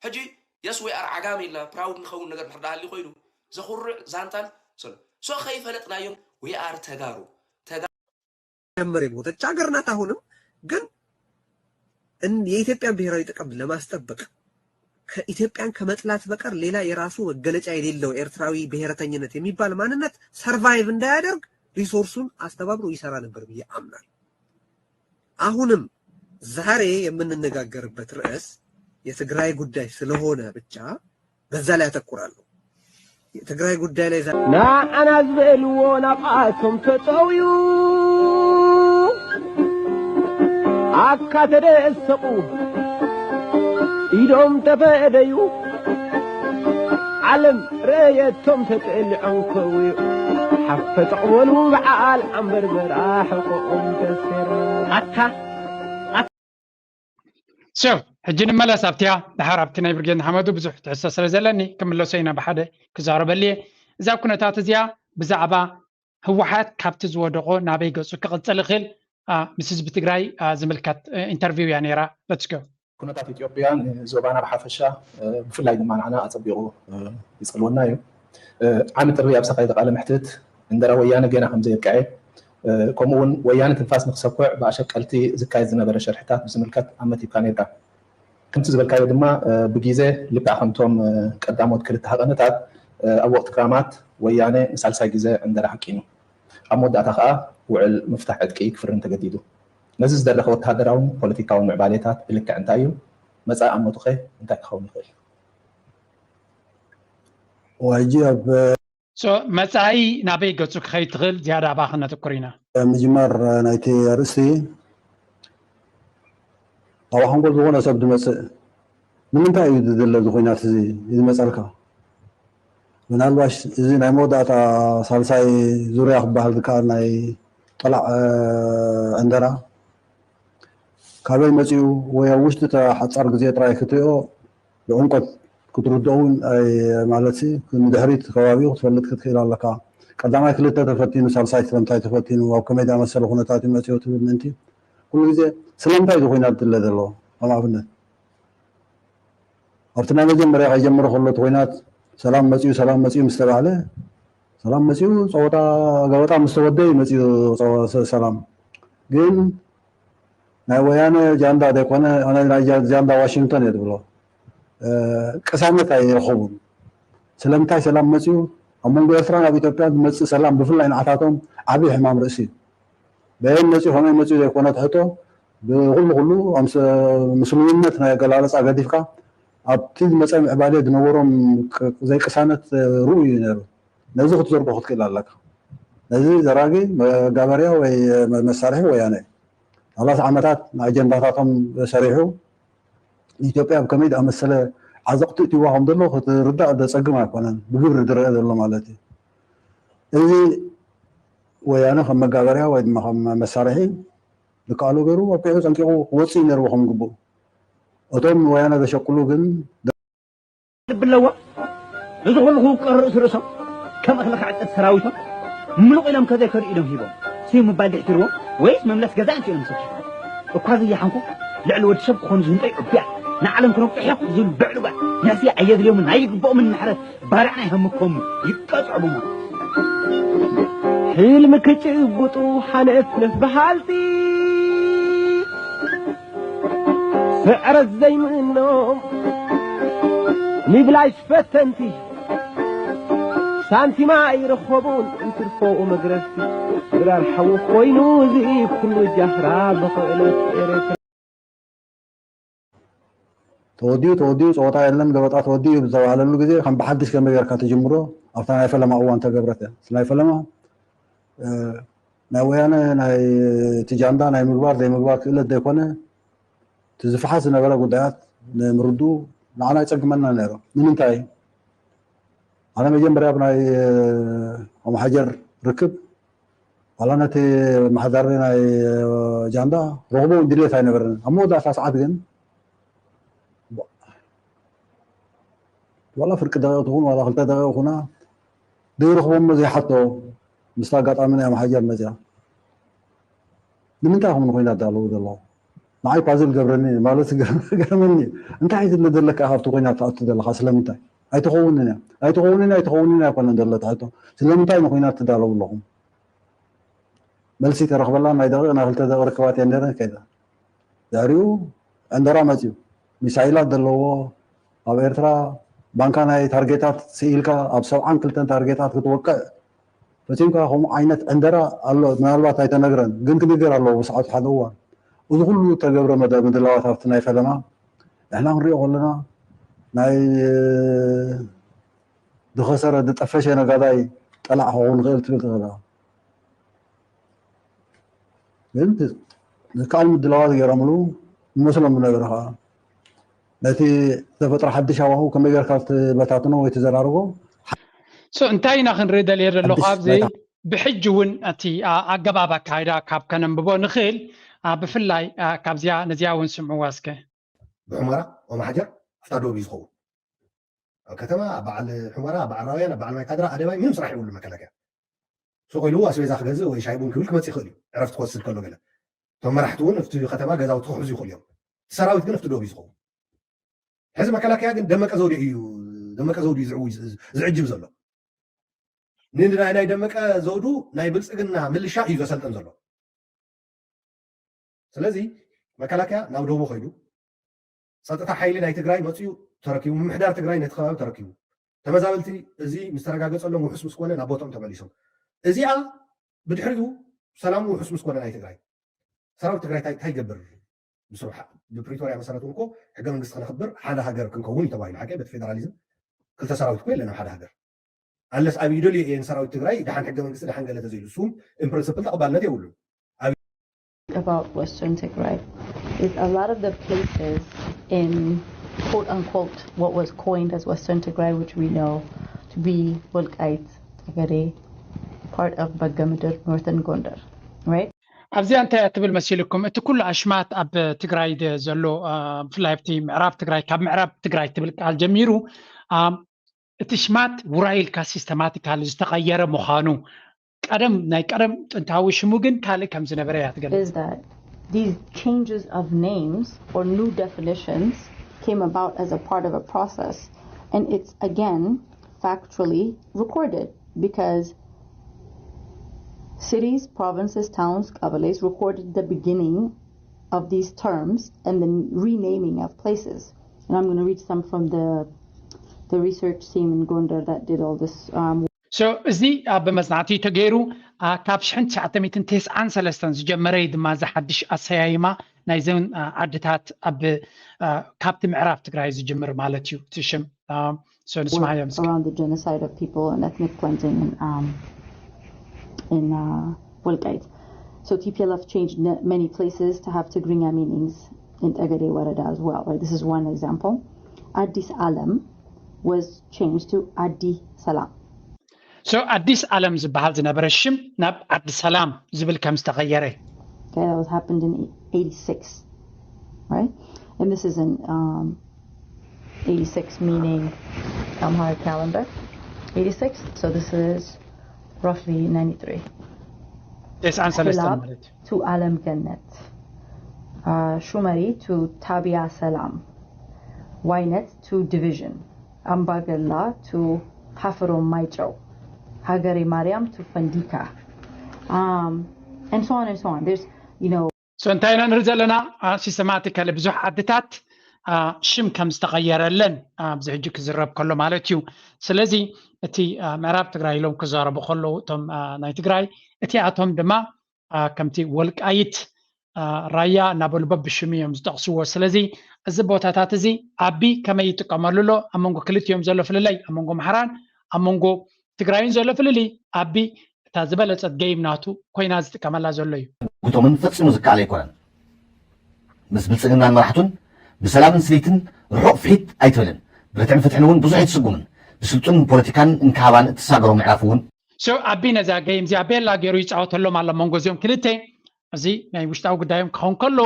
ሕጂ yes we are ዓጋመ ኢልና ፕራውድ ንኸውን ነገር ድሕር ዳሃሊ ኮይኑ ዘኹርዕ ዛንታን ስለ so ከይፈለጥናዮም we are ተጋሩ። ተጋሩ ጀመር የሞተች ሀገር ናት። አሁንም ግን እን- የኢትዮጵያን ብሔራዊ ጥቅም ለማስጠበቅ ከኢትዮጵያን ከመጥላት በቀር ሌላ የራሱ መገለጫ የሌለው ኤርትራዊ ብሔረተኝነት የሚባል ማንነት ሰርቫይቭ እንዳያደርግ ሪሶርሱን አስተባብሮ ይሰራ ነበር ብዬ አምናለሁ። አሁንም ዛሬ የምንነጋገርበት ርዕስ የትግራይ ጉዳይ ስለሆነ ብቻ በዛ ላይ አተኩራለሁ። የትግራይ ጉዳይ ላይ ዛ- ንዓና ዝበልዎ ናብኣቶም ተጠውዩ ኣካ ተደሰቑ ኢዶም ተፈደዩ ዓለም ረየቶም ተጠሊዖም ከውዩ ሓፈጠቕ በሉ በዓል ዓንበርበራ ሕቆኦም ተሰረ ኣካ So ሕጂ ንመለስ ኣብቲያ ድሓር ኣብቲ ናይ ብርጌድ ንሓመዱ ብዙሕ ትሕዝቶ ስለ ዘለኒ ክምለሶ ኢና ብሓደ ክዛረበሉ እየ። እዛ ኩነታት እዚኣ ብዛዕባ ህወሓት ካብቲ ዝወደቖ ናበይ ገጹ ክቕጽል ይኽእል ምስ ህዝቢ ትግራይ ዝምልከት ኢንተርቪው እያ ነይራ። Let's go። ኩነታት ኢትዮጵያ ንዞባና ብሓፈሻ ብፍላይ ድማ ንዓና ኣጸቢቑ ይጸልወና እዩ። ዓሚ ጥሪ ኣብ ዝተኻየደ ቃለ መሕትት እንደራ ወያነ ገና ከም ዘየብቅዐ ከምኡ እውን ወያነ ትንፋስ ንክሰኩዕ ብኣሸቀልቲ ዝካየድ ዝነበረ ሸርሕታት ብዝምልከት ኣመቲብካ ነይርካ። ከምቲ ዝበልካዮ ድማ ብጊዘ ልክዕ ከምቶም ቀዳሞት ክልተ ሃቐነታት ኣብ ወቕቲ ክራማት ወያነ ንሳልሳይ ግዘ ዕንደራ ሓቂኑ ኣብ መወዳእታ ከዓ ውዕል ምፍታሕ ዕጥቂ ክፍርም ተገዲዱ። ነዚ ዝደረኸ ወተሃደራውን ፖለቲካውን ምዕባሌታት ብልክዕ እንታይ እዩ? መፃኢ ኣመቱኸ እንታይ ክኸውን ይኽእል? ሕጂ ኣብ So መጻኢ ናበይ ገጹ ክኸይድ ትኽእል ዝያዳ ኣብኣ ክነተኩር ኢና። ምጅማር ናይቲ ኣርእስቲ ኣብ ሓንጎል ዝኾነ ሰብ ዝመጽእ ንምንታይ እዩ ዝድለ እዚ ኹናት እዚ ዝመጸልካ? ምናልባሽ እዚ ናይ መወዳእታ ሳልሳይ ዙርያ ክበሃል ዝከኣል ናይ ጠላዕ ዕንደራ ካበይ መጺኡ ወይ ኣብ ውሽጢ እታ ሓጻር ግዜ ጥራይ ክትሪኦ ብዕምቆት ክትርድኦ እውን ኣይ ማለት ሲ ንድሕሪት ከባቢኡ ክትፈልጥ ክትክእል ኣለካ። ቀዳማይ ክልተ ተፈቲኑ ሳልሳይ ስለምንታይ ተፈቲኑ ኣብ ከመይ ዝኣመሰለ ኩነታት እዩ መጺኡ ትብል ምእንቲ ኩሉ ግዜ ስለምንታይ እዚ ኩናት ድለ ዘሎ ከም ኣብነት ኣብቲ ናይ መጀመርያ ከይጀምር ከሎ እቲ ኩናት ሰላም መጺኡ ሰላም መጺኡ ምስ ተባህለ ሰላም መጺኡ ጸወታ ገበጣ ምስ ተወደ እዩ መጺኡ ጸወ- ሰ- ሰላም ግን ናይ ወያነ ጃንዳ ዘይኮነ ናይ ጃንዳ ዋሽንግተን እየ ዝብሎ ቅሳነት ኣይረኸቡን። ስለምንታይ ሰላም መፅዩ ኣብ መንጎ ኤርትራን ኣብ ኢትዮጵያን ዝመፅእ ሰላም ብፍላይ ንዓታቶም ዓብዪ ሕማም ርእሲ እዩ። በየን መፅዩ ከመይ መፅዩ ዘይኮነ ትሕቶ ብኩሉ ኩሉ ምስሉይነት ናይ ኣገላልፃ ገዲፍካ ኣብቲ ዝመፀ ምዕባለ ዝነበሮም ዘይቅሳነት ርኡይ እዩ ነይሩ። ነዚ ክትዘርጎ ክትክእል ኣለካ። ነዚ ዘራጊ መጋበርያ ወይ መሳርሒ ወያነ እዩ። ሰላሳ ዓመታት ንኣጀንዳታቶም ሰሪሑ ንኢትዮጵያ ኣብ ከመይ ዝኣመሰለ ዓዘቕቲ እትዋ ከም ዘሎ ክትርዳእ ዘጸግም ኣይኮነን፣ ብግብሪ ዝረአ ዘሎ ማለት እዩ። እዚ ወያነ ከም መጋበርያ ወይ ድማ ከም መሳርሒ ዝከኣሎ ገይሩ ኣውቂዑ ጸንቂቑ ክወጽእ እዩ ነይርዎ ከም ግቡእ። እቶም ንወያነ ዘሸቅሉ ግን ልቢ ኣለዎም። እዚ ኩሉ ክውቀር ርእሲ ርእሶም ከም እኽሊ ክዕጸድ ሰራዊቶም ምሉቕ ኢሎም ከዘይከዱ ኢዶም ሂቦም ስዩ ምባል ድሕትርዎም ወይስ መምለስ ገዛ እንት ኢሎም ሰኪፎም እኳ ዘያሓንኩ ልዕሊ ወዲ ሰብ ክኾኑ ዝህንጠይ ዕቡያት ንዓለም ክነብፅሑ እዮም ዝብል ብዕሉጋት ነዚ ኣየድልዮምን ኣይግብኦምን እናሕረ ባርዕ ናይ ሃምኮም ይቀፅዕቡሞ። ሕልሚ ክጭብጡ ሓነፍነፍ በሃልቲ ስዕረት ዘይምእኖም ንብላሽ ፈተንቲ ሳንቲማ ኣይረኸቡን እንትርፎኡ መግረፍቲ ድራር ሓዊ ኮይኑ እዚ ኩሉ ጃህራ ብኽእለት ኤረትራ ተወዲኡ ተወዲኡ ፀወታ የለን ገበጣ ተወዲኡ ብዝተባህለሉ ግዜ ከም ብሓድሽ ከመይ ጌርካ ትጅምሮ ኣብታ ናይ ፈለማ እዋን ተገብረት እያ። ናይ ፈለማ ናይ ወያነ ናይ እቲ ጃንዳ ናይ ምግባር ዘይምግባር ክእለት ዘይኮነ እቲ ዝፍሓስ ዝነበረ ጉዳያት ንምርድኡ ንዓና ይፀግመና ነይሩ። ንምንታይ ኣነ መጀመርያ ብናይ ኣምሓጀር ርክብ ዋላ ነቲ መሓዳሪ ናይ ጃንዳ ረኽቦ ድሌት ኣይነበረን። ኣብ መወዳእታ ሰዓት ግን ዋላ ፍርቂ ደቂቕ ትኹን ዋላ ክልተ ደቂቕ ኩና ዘይረኽቦ እሞ ዘይሓቶ ምስቲ ኣጋጣሚ ናይ ኣምሓጀር መፅያ ንምንታይ ኢኹም ንኮይናት ኣለዉ ዘለኹ ንዓይ ፓዝል ገብረኒ ማለት ገርመኒ እንታይ ዝለ ዘለካ ካብቲ ኮይናት ትኣቱ ዘለካ ስለምንታይ ኣይትኸውንን እያ ኣይትኸውንን እያ ኣይትኸውንን እያ ኣይኮነን ዘሎ ትሕቶ ስለምንታይ ንኮይናት ትዳለዉ ኣለኹም መልሲ ተረኽበላ ናይ ደቂቕ ናይ ክልተ ደቂቕ ርክባት እየን ነረን ከይዳ ድሕሪኡ ዕንደራ መፅዩ ሚሳይላት ዘለዎ ኣብ ኤርትራ ባንካ ናይ ታርጌታት ስኢልካ ኣብ ሰብዓን ክልተን ታርጌታት ክትወቅዕ ፈቲንካ ከምኡ ዓይነት ዕንደራ ኣሎ ምናልባት ኣይተነግረን ግን ክድገር ኣለዎ ብሰዓቱ ሓደ እዋን እዚ ኩሉ ተገብረ ምድላዋት ኣብቲ ናይ ፈለማ ንሕና ክንሪኦ ከለና ናይ ዝኸሰረ ዝጠፈሸ ነጋዳይ ጠላዕ ክኸውን ይኽእል ትብል ትኽእል ግን ዝከኣል ምድላዋት ገይሮምሉ ይመስሎም ዝነበረ ከዓ ነቲ ዝተፈጥሮ ሓድሽ ሃዋህው ከመይ ጌርካ ትበታትኖ ወይ ትዘራርቦ እንታይ ኢና ክንርኢ ደልየ ዘለኹ ኣብዚ ብሕጂ እውን እቲ ኣገባብ ኣካይዳ ካብ ከነንብቦ ንኽእል ብፍላይ ካብዚኣ ነዚኣ እውን ስምዕዋ እስከ ብሑመራ ኦማሓጀር ኣብታ ዶብ እዩ ዝኸውን ኣብ ከተማ ኣብ በዓል ሑመራ ኣብ በዓል ራውያን ኣብ በዓል ማይ ካድራ ኣደባይ ምንም ስራሕ የብሉ መከላከያ ሱቕ ኢሉ ኣስቤዛ ክገዝእ ወይ ሻይ ቡን ክብል ክመፅእ ይኽእል እዩ ዕረፍቲ ክወስድ ከሎ ገለ እቶም መራሕቲ እውን ኣብቲ ከተማ ገዛውቲ ክሕዙ ይኽእሉ እዮም እቲ ሰራዊት ግን ኣብቲ ዶብ እዩ ዝኸውን ሕዚ መከላከያ ግን ደመቀ ዘውዲ እዩ ደመቀ ዘውዲ እዩ ዝዕጅብ ዘሎ ንናይ ናይ ደመቀ ዘውዱ ናይ ብልፅግና ምልሻ እዩ ዘሰልጥን ዘሎ ስለዚ መከላከያ ናብ ዶቡ ከይዱ ፀጥታ ሓይሊ ናይ ትግራይ መፅኡ ተረኪቡ ምምሕዳር ትግራይ ነቲ ከባቢ ተረኪቡ ተመዛበልቲ እዚ ምስ ተረጋገፀሎም ውሑስ ምስ ኮነ ናብ ቦትኦም ተመሊሶም እዚኣ ብድሕሪኡ ሰላሙ ውሑስ ምስ ኮነ ናይ ትግራይ ሰራዊት ትግራይ እንታይ ይገብር ብፕሪቶሪያ መሰረት እውን እኮ ሕገ መንግስቲ ክነኽብር ሓደ ሃገር ክንከውን እዩ ተባሂሉ ሓቂ በቲ ፌደራሊዝም ክልተ ሰራዊት እኮ የለን ኣብ ሓደ ሃገር ኣለስ ኣብ ይደልዮ እየን ሰራዊት ትግራይ ደሓን ሕገ መንግስቲ ደሓን ገለ ተዘይሉ እሱም in principle ተቐባልነት የብሉን about Western Tigray is a lot of the places in quote unquote what was coined as Western Tigray, which we know to be Wolkait, Tagade, part of Bagamdar, Northern Gondar, right? ኣብዚኣ እንታይ እያ ትብል መሲልኩም? እቲ ኩሉ ኣሽማት ኣብ ትግራይ ዘሎ ብፍላይ ኣብቲ ምዕራብ ትግራይ ካብ ምዕራብ ትግራይ ትብል ቃል ጀሚሩ እቲ ሽማት ውራይ ኢልካ ሲስተማቲካሊ ዝተቐየረ ምዃኑ ቀደም ናይ ቀደም ጥንታዊ ሽሙ ግን ካልእ ከም ዝነበረ እያ ትገልጽ። Is that these changes of names or new definitions came about as a part of a process, and it's again factually recorded because cities, provinces, towns, ቀበሌስ recorded the beginning of these terms and the renaming of places. And I'm going to read some from the the research team in Gondar that did all this um, So እዚ ኣብ መፅናዕቲ ተገይሩ ካብ ሽሕን ትሽዓተ ሚእትን ተስዓን ሰለስተን ዝጀመረ እዩ ድማ እዚ ሓድሽ ኣሰያይማ ናይዘን ዓድታት ኣብ ካብቲ ምዕራብ ትግራይ ዝጅምር ማለት እዩ እቲ ሽም ንስማዮ around the genocide of people and ethnic cleansing in, um, in uh, Wolkait. So T P L F changed many places to have Tigrinya meanings in Tegede Warada as well, right? This is one example. Addis Alem was changed to Adi Salam. So ኣዲስ ዓለም ዝበሃል ዝነበረ ሽም ናብ ዓዲ ሰላም ዝብል ከም ዝተቐየረ Okay, that was happened in eighty-six, right? And this is in um, eighty-six, meaning Amharic calendar. eighty-six, so this is roughly ninety-three. ተስዓን ሰለስተን ማለት to Alam Gannet. Shumari to Tabia Salam, Wainet to Division, Ambagala to Hafarom Maicho, Hagare Mariam to Fandika, um, and so on and so on. There's, you know, So እንታይ ኢና ንርኢ ዘለና? ሲስተማቲካሊ ብዙሕ ዓድታት ሽም ከም ዝተቐየረለን ኣብዚ ሕጂ ክዝረብ ከሎ ማለት እዩ። ስለዚ እቲ ምዕራብ ትግራይ ኢሎም ክዛረቡ ከለዉ እቶም ናይ ትግራይ፣ እቲኣቶም ድማ ከምቲ ወልቃይት፣ ራያ እናበሉ በብሽሙ እዮም ዝጠቕስዎ። ስለዚ እዚ ቦታታት እዚ ኣቢ ከመይ ይጥቀመሉ ኣሎ? ኣብ መንጎ ክልቲኦም ዘሎ ፍልልይ፣ ኣብ መንጎ ኣምሓራን ኣብ መንጎ ትግራይን ዘሎ ፍልልይ ኣቢ እታ ዝበለጸት ገይም ናቱ ኮይና ዝጥቀመላ ዘሎ እዩ። ጉቶምን ፈጺሙ ዝከኣል ኣይኮነን። ምስ ብልጽግናን መራሕቱን ብሰላምን ስኒትን ርሑቕ ፍሒት ኣይትበልን። ብርትዕን ፍትሕን እውን ብዙሕ ኣይትስጉምን። ብስልጡን ፖለቲካን እንካባን እትሳገሮ ምዕራፍ እውን So ኣቢ ነዛ ገይም እዚኣ ቤላ ገይሩ ይጻወተሎም ኣሎ መንጎ እዚኦም ክልተ። እዚ ናይ ውሽጣዊ ጉዳዮም ክኸውን ከሎ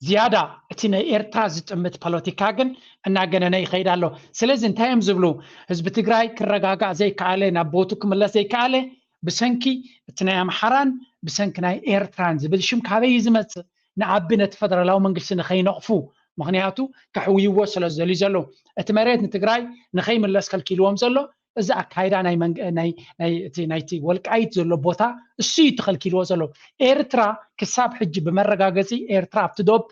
ዝያዳ እቲ ናይ ኤርትራ ዝጥምት ፖለቲካ ግን እናገነነ ይኸይድ ኣሎ። ስለዚ እንታይ እዮም ዝብሉ? ህዝቢ ትግራይ ክረጋጋእ ዘይከኣለ፣ ናብ ቦቱ ክምለስ ዘይከኣለ ብሰንኪ እቲ ናይ ኣምሓራን ብሰንኪ ናይ ኤርትራን ዝብል ሽም ካበይ እዩ ዝመጽእ? ንኣቢ ነቲ ፈደራላዊ መንግስቲ ንኸይነቕፉ፣ ምኽንያቱ ከሕውይዎ ስለ ዝደልዩ ዘለዉ። እቲ መሬት ንትግራይ ንኸይምለስ ከልኪልዎም ዘሎ እዚ ኣካይዳ ናይ መንግ- ናይ ናይ እቲ ናይቲ ወልቃይት ዘሎ ቦታ እሱ እዩ ተኸልኪልዎ ዘሎ። ኤርትራ ክሳብ ሕጂ ብመረጋገፂ ኤርትራ ኣብቲ ዶብ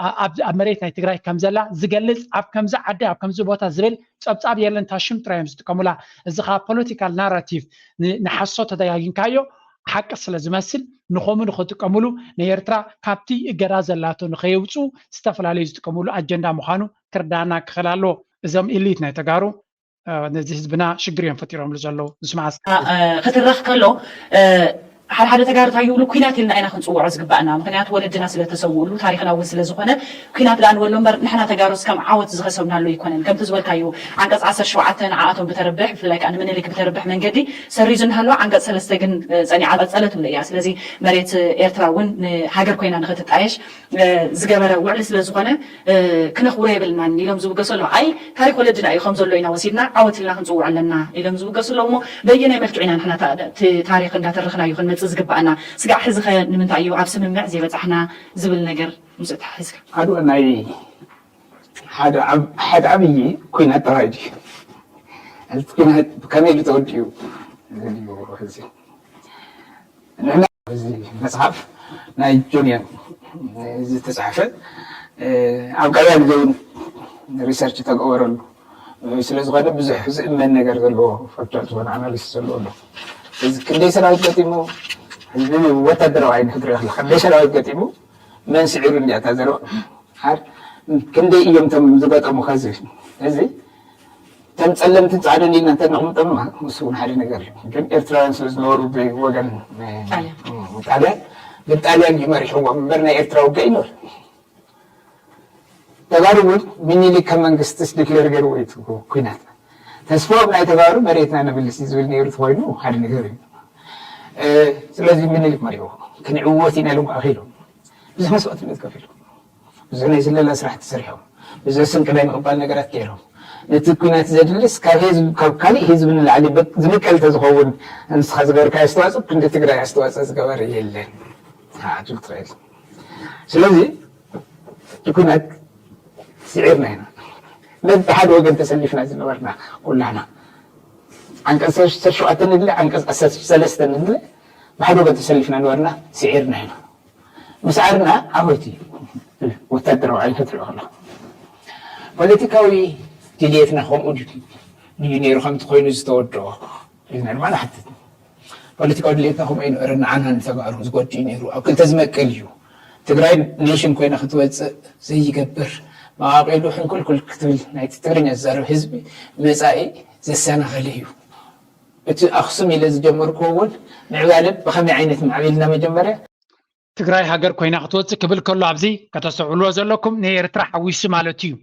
ኣ- ኣብ ኣብ መሬት ናይ ትግራይ ከም ዘላ ዝገልፅ ኣብ ከምዚ ዓዲ ኣብ ከምዚ ቦታ ዝብል ፀብፃብ የለን። እታ ሽም ጥራይ እዮም ዝጥቀሙላ። እዚ ከዓ ፖለቲካል ናራቲቭ ንሓሶት ተደጋጊምካዮ ሓቂ ስለ ዝመስል ንኸምኡ ንኽጥቀሙሉ ንኤርትራ ካብቲ እገዳ ዘላቶ ንኸየውፅኡ ዝተፈላለዩ ዝጥቀሙሉ ኣጀንዳ ምዃኑ ክርዳና ክኽእል ኣለዎ። እዞም ኢሊት ናይ ተጋሩ ነዚ ህዝብና ሽግር እዮም ፈጢሮምሉ ዘለዉ። ንስማዕ እስኪ። ክትረኽ ከሎ ሓደ ሓደ ተጋሩ እንታይ ይብሉ? ኩናት ኢልና ኢና ክንፅውዖ ዝግባእና፣ ምክንያቱ ወለድና ስለተሰውእሉ ታሪክና እውን ስለዝኮነ ኩናት ደኣ ንበሎ እምበር ንሕና ተጋሩስ ከም ዓወት ዝኸሰብናሉ ኣይኮነን። ከምቲ ዝበልካዩ ዓንቀፅ ዓሰርተ ሸውዓተ ንዓኣቶም ብተረብሕ ብፍላይ ከዓ ንምኒልክ ብተረብሕ መንገዲ ሰሪዙ እናሃለወ ዓንቀፅ ሰለስተ ግን ፀኒዓ ቀፀለት እያ። ስለዚ መሬት ኤርትራ እውን ንሃገር ኮይና ንክትጣየሽ ዝገበረ ውዕሊ ስለዝኾነ ክነኽብሮ የብልናን ኢሎም ዝውገሱ ኣለዉ። ኣይ ታሪክ ወለድና እዩ ከም ዘሎ ኢና ወሲድና ዓወት ኢልና ክንፅውዖ ኣለና ኢሎም ዝውገሱ ኣለዉ። እሞ በየናይ መልክዑ ኢና ንሕና እቲ ታሪክ እንዳተረኽናዮ ክንመፅእ ዝግባኣና? ስጋዕ ሕዚ ኸ ንምንታይ እዩ ኣብ ስምምዕ ዘይበፃሕና ዝብል ነገር ምስ እተሓሒዝካ። ኣድወ ናይ ሓደ ዓብ- ሓደ ዓብዪ ኩናት ተኻይዱ እዩ። እዚ ኩናት ከመይ ኢሉ ተወዲኡ? ንሕና እዚ መፅሓፍ ናይ ጆንዮን ዝተፃሕፈ ኣብ ቀዳም ዘውን ሪሰርች ተገበረሉ ስለዝኾነ ብዙሕ ዝእመን ነገር ዘለዎ ፈትሕ ዝኾነ ኣናሊስ ዘለዎ ኣሎ። እዚ ክንደይ ሰራዊት ገጢሙ ህዝቢ ወታደራዊ ዓይኒ ክትሪኦ ከለካ ክንደይ ሰራዊት ገጢሙ መን ስዒሩ እንዲያ እታ ዘረባ ሓር ክንደይ እዮም ቶም ዝገጠሙ ከዚ እዚ ከም ጸለምትን ጻዕደን ኢልና እንተነቕምጦም ምስ እውን ሓደ ነገር እዩ። ግን ኤርትራውያን ስለ ዝነበሩ ብወገን ጣልያን ግን ጣልያን እዩ መሪሕዎም እምበር ናይ ኤርትራ ውግእ ይኖር ተጋሩ እውን ሚኒሊክ ከም መንግስትስ ዲክሌር ገይርዎ እዩ ኩናት ተስፋኦም ናይ ተጋሩ መሬትና ነምልስ እዩ ዝብል ነይሩ ተኮይኑ ሓደ ነገር እዩ። ስለዚ ሚኒሊክ መሪሕዎ ክንዕወት ኢና ኢሎም ኣኺሎም ብዙሕ መስዋእትነት ከፊሎም ብዙሕ ናይ ስለላ ስራሕ ተሰሪሖም ብዙሕ ስንቂ ናይ ምቕባል ነገራት ገይሮም ነቲ ኩናት ዘድልስ ካብ ህዝብ ካብ ካሊእ ህዝቢ ንላዕሊ ዝምቀል ተዝኸውን ንስኻ ዝገበርካ ኣስተዋፅኦ ክንዲ ትግራይ ኣስተዋፅኦ ዝገበረ የለን ትብል ትኽእል ስለዚ እቲ ኩናት ስዒርና ኢና በቲ ሓደ ወገን ተሰሊፍና ዝነበርና ኩላና ዓንቀፅ ሰለስተ ንድለ ዓንቀፅ ዓሰርተ ሰለስተ ንድለ ብሓደ ወገን ተሰሊፍና ነበርና ስዒርና ኢና ምስዓርና ዓወት እዩ ወታደራዊ ዓይነትሪኦ ከለኹ ፖለቲካዊ ድልየትና ከምኡ ድዩ ነይሩ ከምቲ ኮይኑ ዝተወደኦ ኢልና ድማ ንሓትት ፖለቲካዊ ድልየትና ከምኡ ኣይነበረ ንዓና ንተጋሩ ዝጎድእ ነይሩ ኣብ ክልተ ዝመቅል እዩ ትግራይ ኔሽን ኮይና ክትወፅእ ዘይገብር መቃቂሉ ሕንኩልኩል ክትብል ናይቲ ትግርኛ ዝዛረብ ህዝቢ መፃኢ ዘሰናኸለ እዩ እቲ ኣክሱም ኢለ ዝጀመርኩዎ እውን ምዕባለ ብኸመይ ዓይነት ማዕቢልና መጀመርያ ትግራይ ሃገር ኮይና ክትወፅእ ክብል ከሎ ኣብዚ ከተስተውዕልዎ ዘለኩም ንኤርትራ ሓዊሱ ማለት እዩ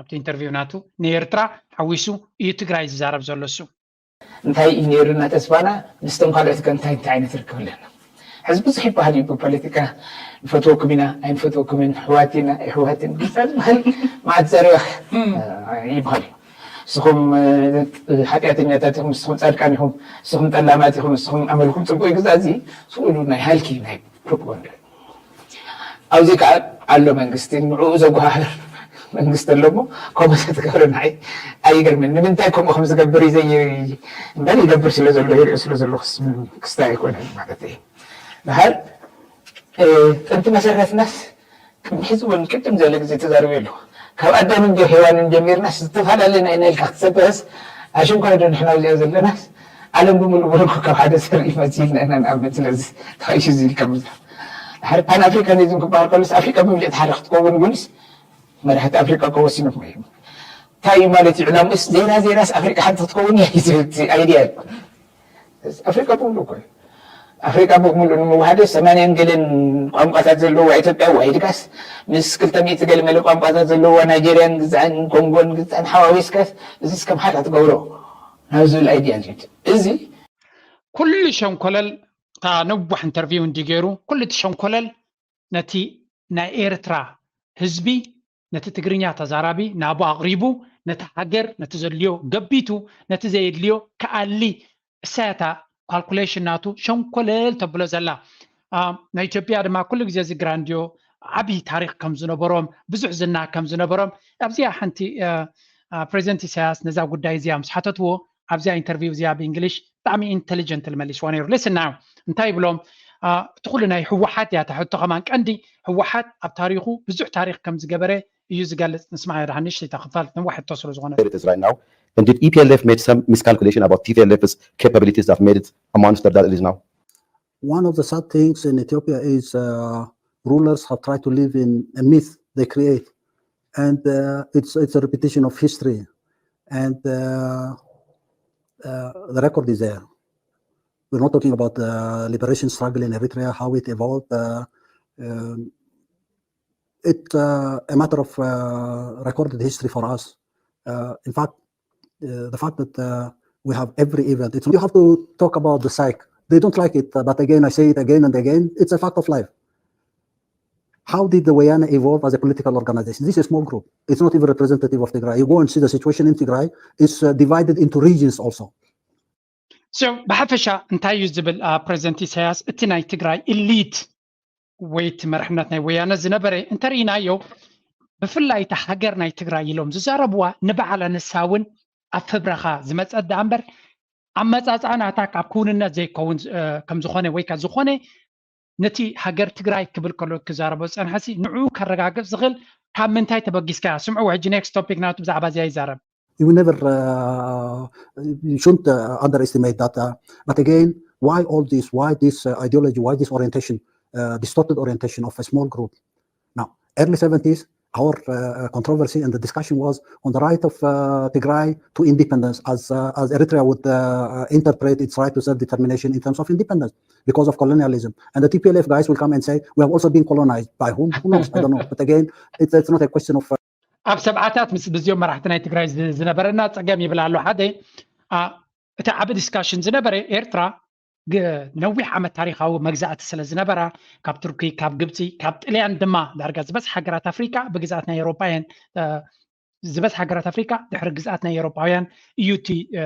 ኣብቲ ኢንተርቪው ናቱ ንኤርትራ ሓዊሱ እዩ ትግራይ ዝዛረብ ዘሎ እሱ እንታይ እዩ ነይሩና ተስፋና ምስቶም ካልኦት ከ እንታይ እንታይ ዓይነት ርክብ ኣለና ሕዚ ብዙሕ ይበሃል እዩ ብፖለቲካ ንፈትወኩም ኢና ኣይንፈትወኩምን ሕዋት ኢና ኣይሕዋትን ዝበሃል መዓት ዘረባ ይበሃል እዩ ንስኹም ሓጢኣተኛታት ኢኹም ንስኹም ፃድቃን ኢኹም ንስኹም ጠላማት ኢኹም ንስኹም ኣመልኩም ፅቡቅ ይግዛእ እዚ ስእሉ ናይ ሃልኪ ናይ ፕሮፓጋንዳ ኣብዚ ከዓ ኣሎ መንግስቲ፣ ንዕኡ ዘጓሃህር መንግስቲ ኣሎ እሞ፣ ከምኡ ተትገብረ ንዓይ ኣይገርምን። ንምንታይ ከምኡ ከም ዝገብር እዩ ዘይ-፣ እምበር ይገብር ስለ ዘሎ፣ ይሪኦ ስለ ዘለኹስ ክስታይ ኣይኮነን ማለት እዩ። ድሓር፣ እ፣ ጥንቲ መሰረትናስ ቅድሚ ሕዚ እውን ቅድም ዝበለ ግዜ ተዛሪበ ኣለኹ። ካብ ኣዳምን ጀ-፣ ሄዋንን ጀሚርናስ ዝተፈላለየና ኢና ኢልካ ክትሰብኸስ፣ ኣሽንኳይ ዶ ንሕና ኣብዚኣ ዘለናስ፣ ዓለም ብምሉእ ብምሉእ ካብ ሓደ ዘርኢ መሲልና ኢና ንኣምን። ስለዚ እንታይ እዩ እዚ ኢልካ ምዝራብ? ድሓር ፓን ኣፍሪካኒዝም ክበሃል ከሎስ፣ ኣፍሪካ ብምልእቲ ሓደ ክትከውን እውንስ መራሕቲ ኣፍሪካ እኮ ወሲኖም እዮም። እንታይ እዩ ማለት እዩ ዕላምኡስ? ዜራ ዜራስ ኣፍሪካ ሓንቲ ክትከውን እያ ዝብል እቲ ኣይድያ እዩ። ኣፍሪካ ብምሉእ እኮ እዩ። ኣፍሪካ ብምሉእ ንምውሓደ ሰማንያን ገለን ቋንቋታት ዘለዋ ኢትዮጵያ ወይ ድጋስ ምስ ክልተ ሚእቲ ገለ መለ ቋንቋታት ዘለዋ ናይጄርያን ግዛዕን ኮንጎን ግዛዕን ሓዋዊስካስ፣ እዚ እስከ ምሓዳ ትገብሮ ናብ ዝብል ኣይድያ እዩ። እዚ ኩሉ ሸንኮለል፣ እታ ነዋሕ ኢንተርቪው እንዲ ገይሩ፣ ኩሉ እቲ ሸንኮለል ነቲ ናይ ኤርትራ ህዝቢ፣ ነቲ ትግርኛ ተዛራቢ ናብኡ ኣቕሪቡ፣ ነቲ ሃገር፣ ነቲ ዘድልዮ ገቢቱ፣ ነቲ ዘየድልዮ ክኣሊ፣ እሳያታ ካልኩሌሽን ናቱ ሸንኮለል ተብሎ ዘላ። አ፣ ናይ ኢትዮጵያ ድማ ኩሉ ግዜ ዝግራንድዮ ዓብዪ ታሪኽ ከም ዝነበሮም፣ ብዙሕ ዝና ከም ዝነበሮም፣ ኣብዚኣ ሓንቲ፣ አ፣ አ፣ ፕሬዚደንት ኢሳያስ ነዛ ጉዳይ እዚኣ ምስ ሓተትዎ፣ ኣብዚኣ ኢንተርቪው እዚኣ ብእንግሊሽ ብጣዕሚ ኢንተሊጀንት መሊስዋ ነይሩ። ሌስን ናዮ እንታይ ይብሎም? አ፣ እቲ ኩሉ ናይ ህወሓት እያ እታ ሕቶ ከማን ቀንዲ። ህወሓት ኣብ ታሪኹ ብዙሕ ታሪኽ ከም ዝገበረ እዩ ዝገልጽ። ንስማዕ፣ ደሓን ንእሽተይ እታ ክፋል ነዋሕ ሕቶ ስለ ዝኾነ። It is right now. Indeed, E P L F made some miscalculation about T P L F's capabilities that made it a monster that it is now. One of the sad things in Ethiopia is, uh, rulers have tried to live in a myth they create, and, uh, it's, it's a repetition of history, and, uh, uh, the record is there. We're not talking about the liberation struggle in Eritrea, how it evolved. Uh, um, it's, uh, a matter of, uh, recorded history for us. Uh, in fact, uh, the fact that, uh, we have every event, it's, you have to talk about the psyche. They don't like it, uh, but again, I say it again and again, it's a fact of life. How did the Wayana evolve as a political organization? This is a small group. It's not even representative of Tigray. You go and see the situation in Tigray. It's, uh, divided into regions also. So ብሓፈሻ እንታይ እዩ ዝብል፣ አ፣ ፕሬዚደንት ኢሳያስ? እቲ ናይ ትግራይ ኢሊት ወይ እቲ መርሕነት ናይ ወያነ ዝነበረ እንተርኢናዮ፣ ብፍላይ እታ ሃገር ናይ ትግራይ ኢሎም ዝዛረብዋ ንበዓል ኣነሳ እውን ኣብ ፍብረኻ ዝመጸት ደኣ እምበር፣ ኣመጻጽኣ ናታ ካብ ክውንነት ዘይከውን፣ እ፣ ከም ዝኾነ ወይ ከ ዝኾነ ነቲ ሃገር ትግራይ ክብል ከሎ ክዛረቦ ዝጸንሐሲ ንዕኡ ከረጋግጽ ዝኽእል ካብ ምንታይ ተበጊስካ? ስምዕዎ፣ ሕጂ ኔክስት ቶፒክ ናቱ ብዛዕባ እዚኣ ይዛረብ። You never, uh, you shouldn't, uh, underestimate that. Uh, but again, why all this? Why this, uh, ideology? Why this orientation, uh, distorted orientation of a small group? Now, early seventies, our, uh, controversy and the discussion was on the right of, uh, Tigray to independence, as, uh, as Eritrea would, uh, uh, interpret its right to self-determination in terms of independence because of colonialism. And the T P L F guys will come and say, "We have also been colonized." By whom? Who knows? I don't know. But again, it's, it's not a question of, uh, ኣብ ሰብዓታት ምስ ብዚኦም መራሕቲ ናይ ትግራይ ዝ-፣ ዝነበረና ጸገም ይብል ኣሎ ሓደ። አ፣ እቲ ዓቢ ዲስካሽን ዝነበረ ኤርትራ ግ-፣ ነዊሕ ዓመት ታሪኻዊ መግዛእቲ ስለ ዝነበራ፣ ካብ ቱርኪ፣ ካብ ግብጺ፣ ካብ ጥልያን ድማ ዳርጋ ዝበዝሕ ሃገራት ኣፍሪቃ ብግዝኣት ናይ ኤውሮጳውያን፣ እ፣ ዝበዝሕ ሃገራት ኣፍሪቃ ድሕሪ ግዝኣት ናይ ኤውሮጳውያን እዩ እቲ፣ እ፣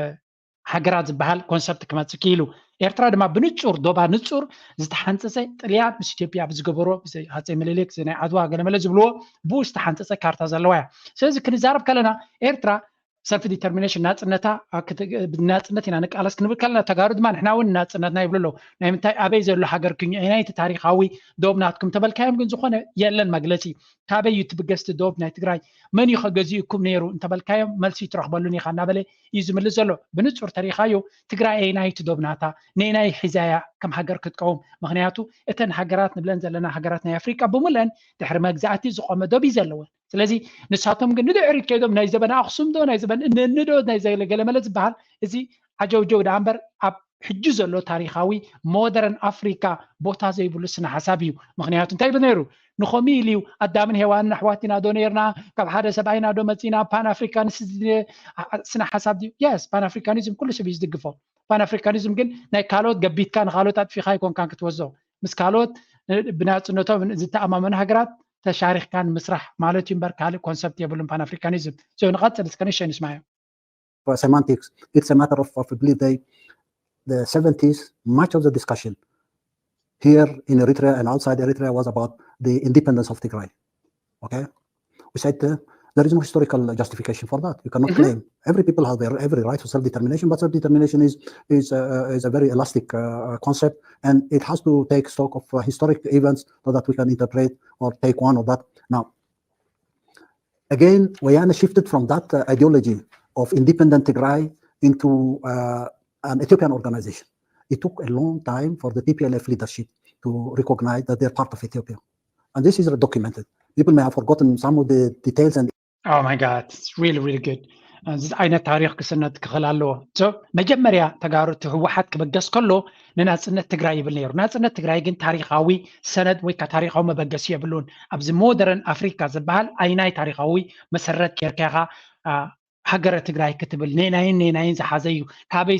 ሃገራት ዝበሃል ኮንሰፕት ክመጽእ ክኢሉ። ኤርትራ ድማ ብንጹር፣ ዶባ ንጹር ዝተሓንጸጸ፣ ጥልያን ምስ ኢትዮጵያ ብዝገበሮ፣ ብዘይ ሃጸይ ምኒልክ፣ እዚ ናይ ዓድዋ ገለመለ ዝብልዎ፣ ብኡ ዝተሓንጸጸ ካርታ ዘለዋ እያ። ስለዚ ክንዛረብ ከለና ኤርትራ ሰልፍ ዲተርሚኔሽን ናጽነታ፣ አ፣ ክት-፣ ብናጽነት ኢና ንቃለስ ክንብል ከለና፣ ተጋሩ ድማ ንሕና እውን ናጽነትና ይብሉ ኣለዉ። ናይ ምንታይ ኣበይ ዘሎ ሃገር ክንዩ፣ ኣየናይቲ ታሪኻዊ ዶብ ናትኩም ተበልካዮም ግን ዝኾነ የለን መግለጺ። ካበይ እዩ እቲ ብገስቲ ዶብ ናይ ትግራይ? መን እዩ ከገዚኡኩም ነይሩ እንተበልካዮም፣ መልሲ ትረኽበሉን ኢኻ እናበለ እዩ ዝምልስ ዘሎ። ብንጹር ተሪኻዮ፣ ትግራይ ኣየናይቲ ዶብ ናታ፣ ነየናይ ሒዛያ ከም ሃገር ክትቀውም? ምኽንያቱ እተን ሃገራት ንብለን ዘለና ሃገራት ናይ ኣፍሪቃ ብምልአን ድሕሪ መግዛእቲ ዝቆመ ዶብ እዩ ዘለወን። ስለዚ ንሳቶም ግን ንድሕሪት ከይዶም ናይ ዘበን ኣኽሱም ዶ፣ ናይ ዘበን እንኒ ዶ፣ ናይ ዘለ ገለመለ ዝበሃል፣ እዚ ዓጀውጀው ደኣ እምበር ኣብ ሕጂ ዘሎ ታሪኻዊ ሞደርን ኣፍሪካ ቦታ ዘይብሉ ስነ ሓሳብ እዩ። ምኽንያቱ እንታይ ይብል ነይሩ? ንኸምኡ ኢሉ እዩ ኣዳምን ሄዋንን ኣሕዋት ኢና ዶ ነይርና? ካብ ሓደ ሰብኣይ ኢና ዶ መፂና? ፓን ኣፍሪካንስ ስነ ሓሳብ ድዩ? የስ፣ ፓን ኣፍሪካኒዝም ኩሉ ሰብ እዩ ዝድግፎ። ፓን ኣፍሪካኒዝም ግን ናይ ካልኦት ገቢትካ ንኻልኦት ኣጥፊኻ ኣይኮንካን ክትወስዶ። ምስ ካልኦት፣ እ፣ ብናፅነቶም ዝተኣማመኑ ሃገራት ተሻሪኽካ ንምስራሕ ማለት እዩ እምበር ካልእ ኮንሰፕት የብሉን ፓን ኣፍሪካኒዝም። So ንቐፅል እስከ ንሸይ ንስማዮ። For semantics, it's a matter of, of belief. They, the seventies, much of the discussion, here in Eritrea and outside Eritrea was about the independence of Tigray. Okay, we said uh, there is no historical justification for that. You cannot claim. Every people has their every right to self determination, but self determination is is uh, is a very elastic uh, concept, and it has to take stock of uh, historic events so that we can interpret or take one or that. Now, again, Wayana shifted from that uh, ideology of independent Tigray into uh, an Ethiopian organization. It took a long time for the T P L F leadership to recognize that they're part of Ethiopia. And this is documented. People may have forgotten some of the details and Oh my God, it's really, really good. እዚ ዓይነት ታሪኽ ክስነድ ክኽእል ኣለዎ። መጀመርያ ተጋሩ እቲ ህወሓት ክበገስ ከሎ ንናፅነት ትግራይ ይብል ነይሩ። ናፅነት ትግራይ ግን ታሪኻዊ ሰነድ ወይ ከዓ ታሪኻዊ መበገሲ የብሉን። ኣብዚ ሞደርን ኣፍሪካ ዝበሃል ኣይናይ ታሪኻዊ መሰረት ጌርካ ኢኻ ሃገረ ትግራይ ክትብል ኔናይን ኔናይን ዝሓዘ እዩ፣ ካበይ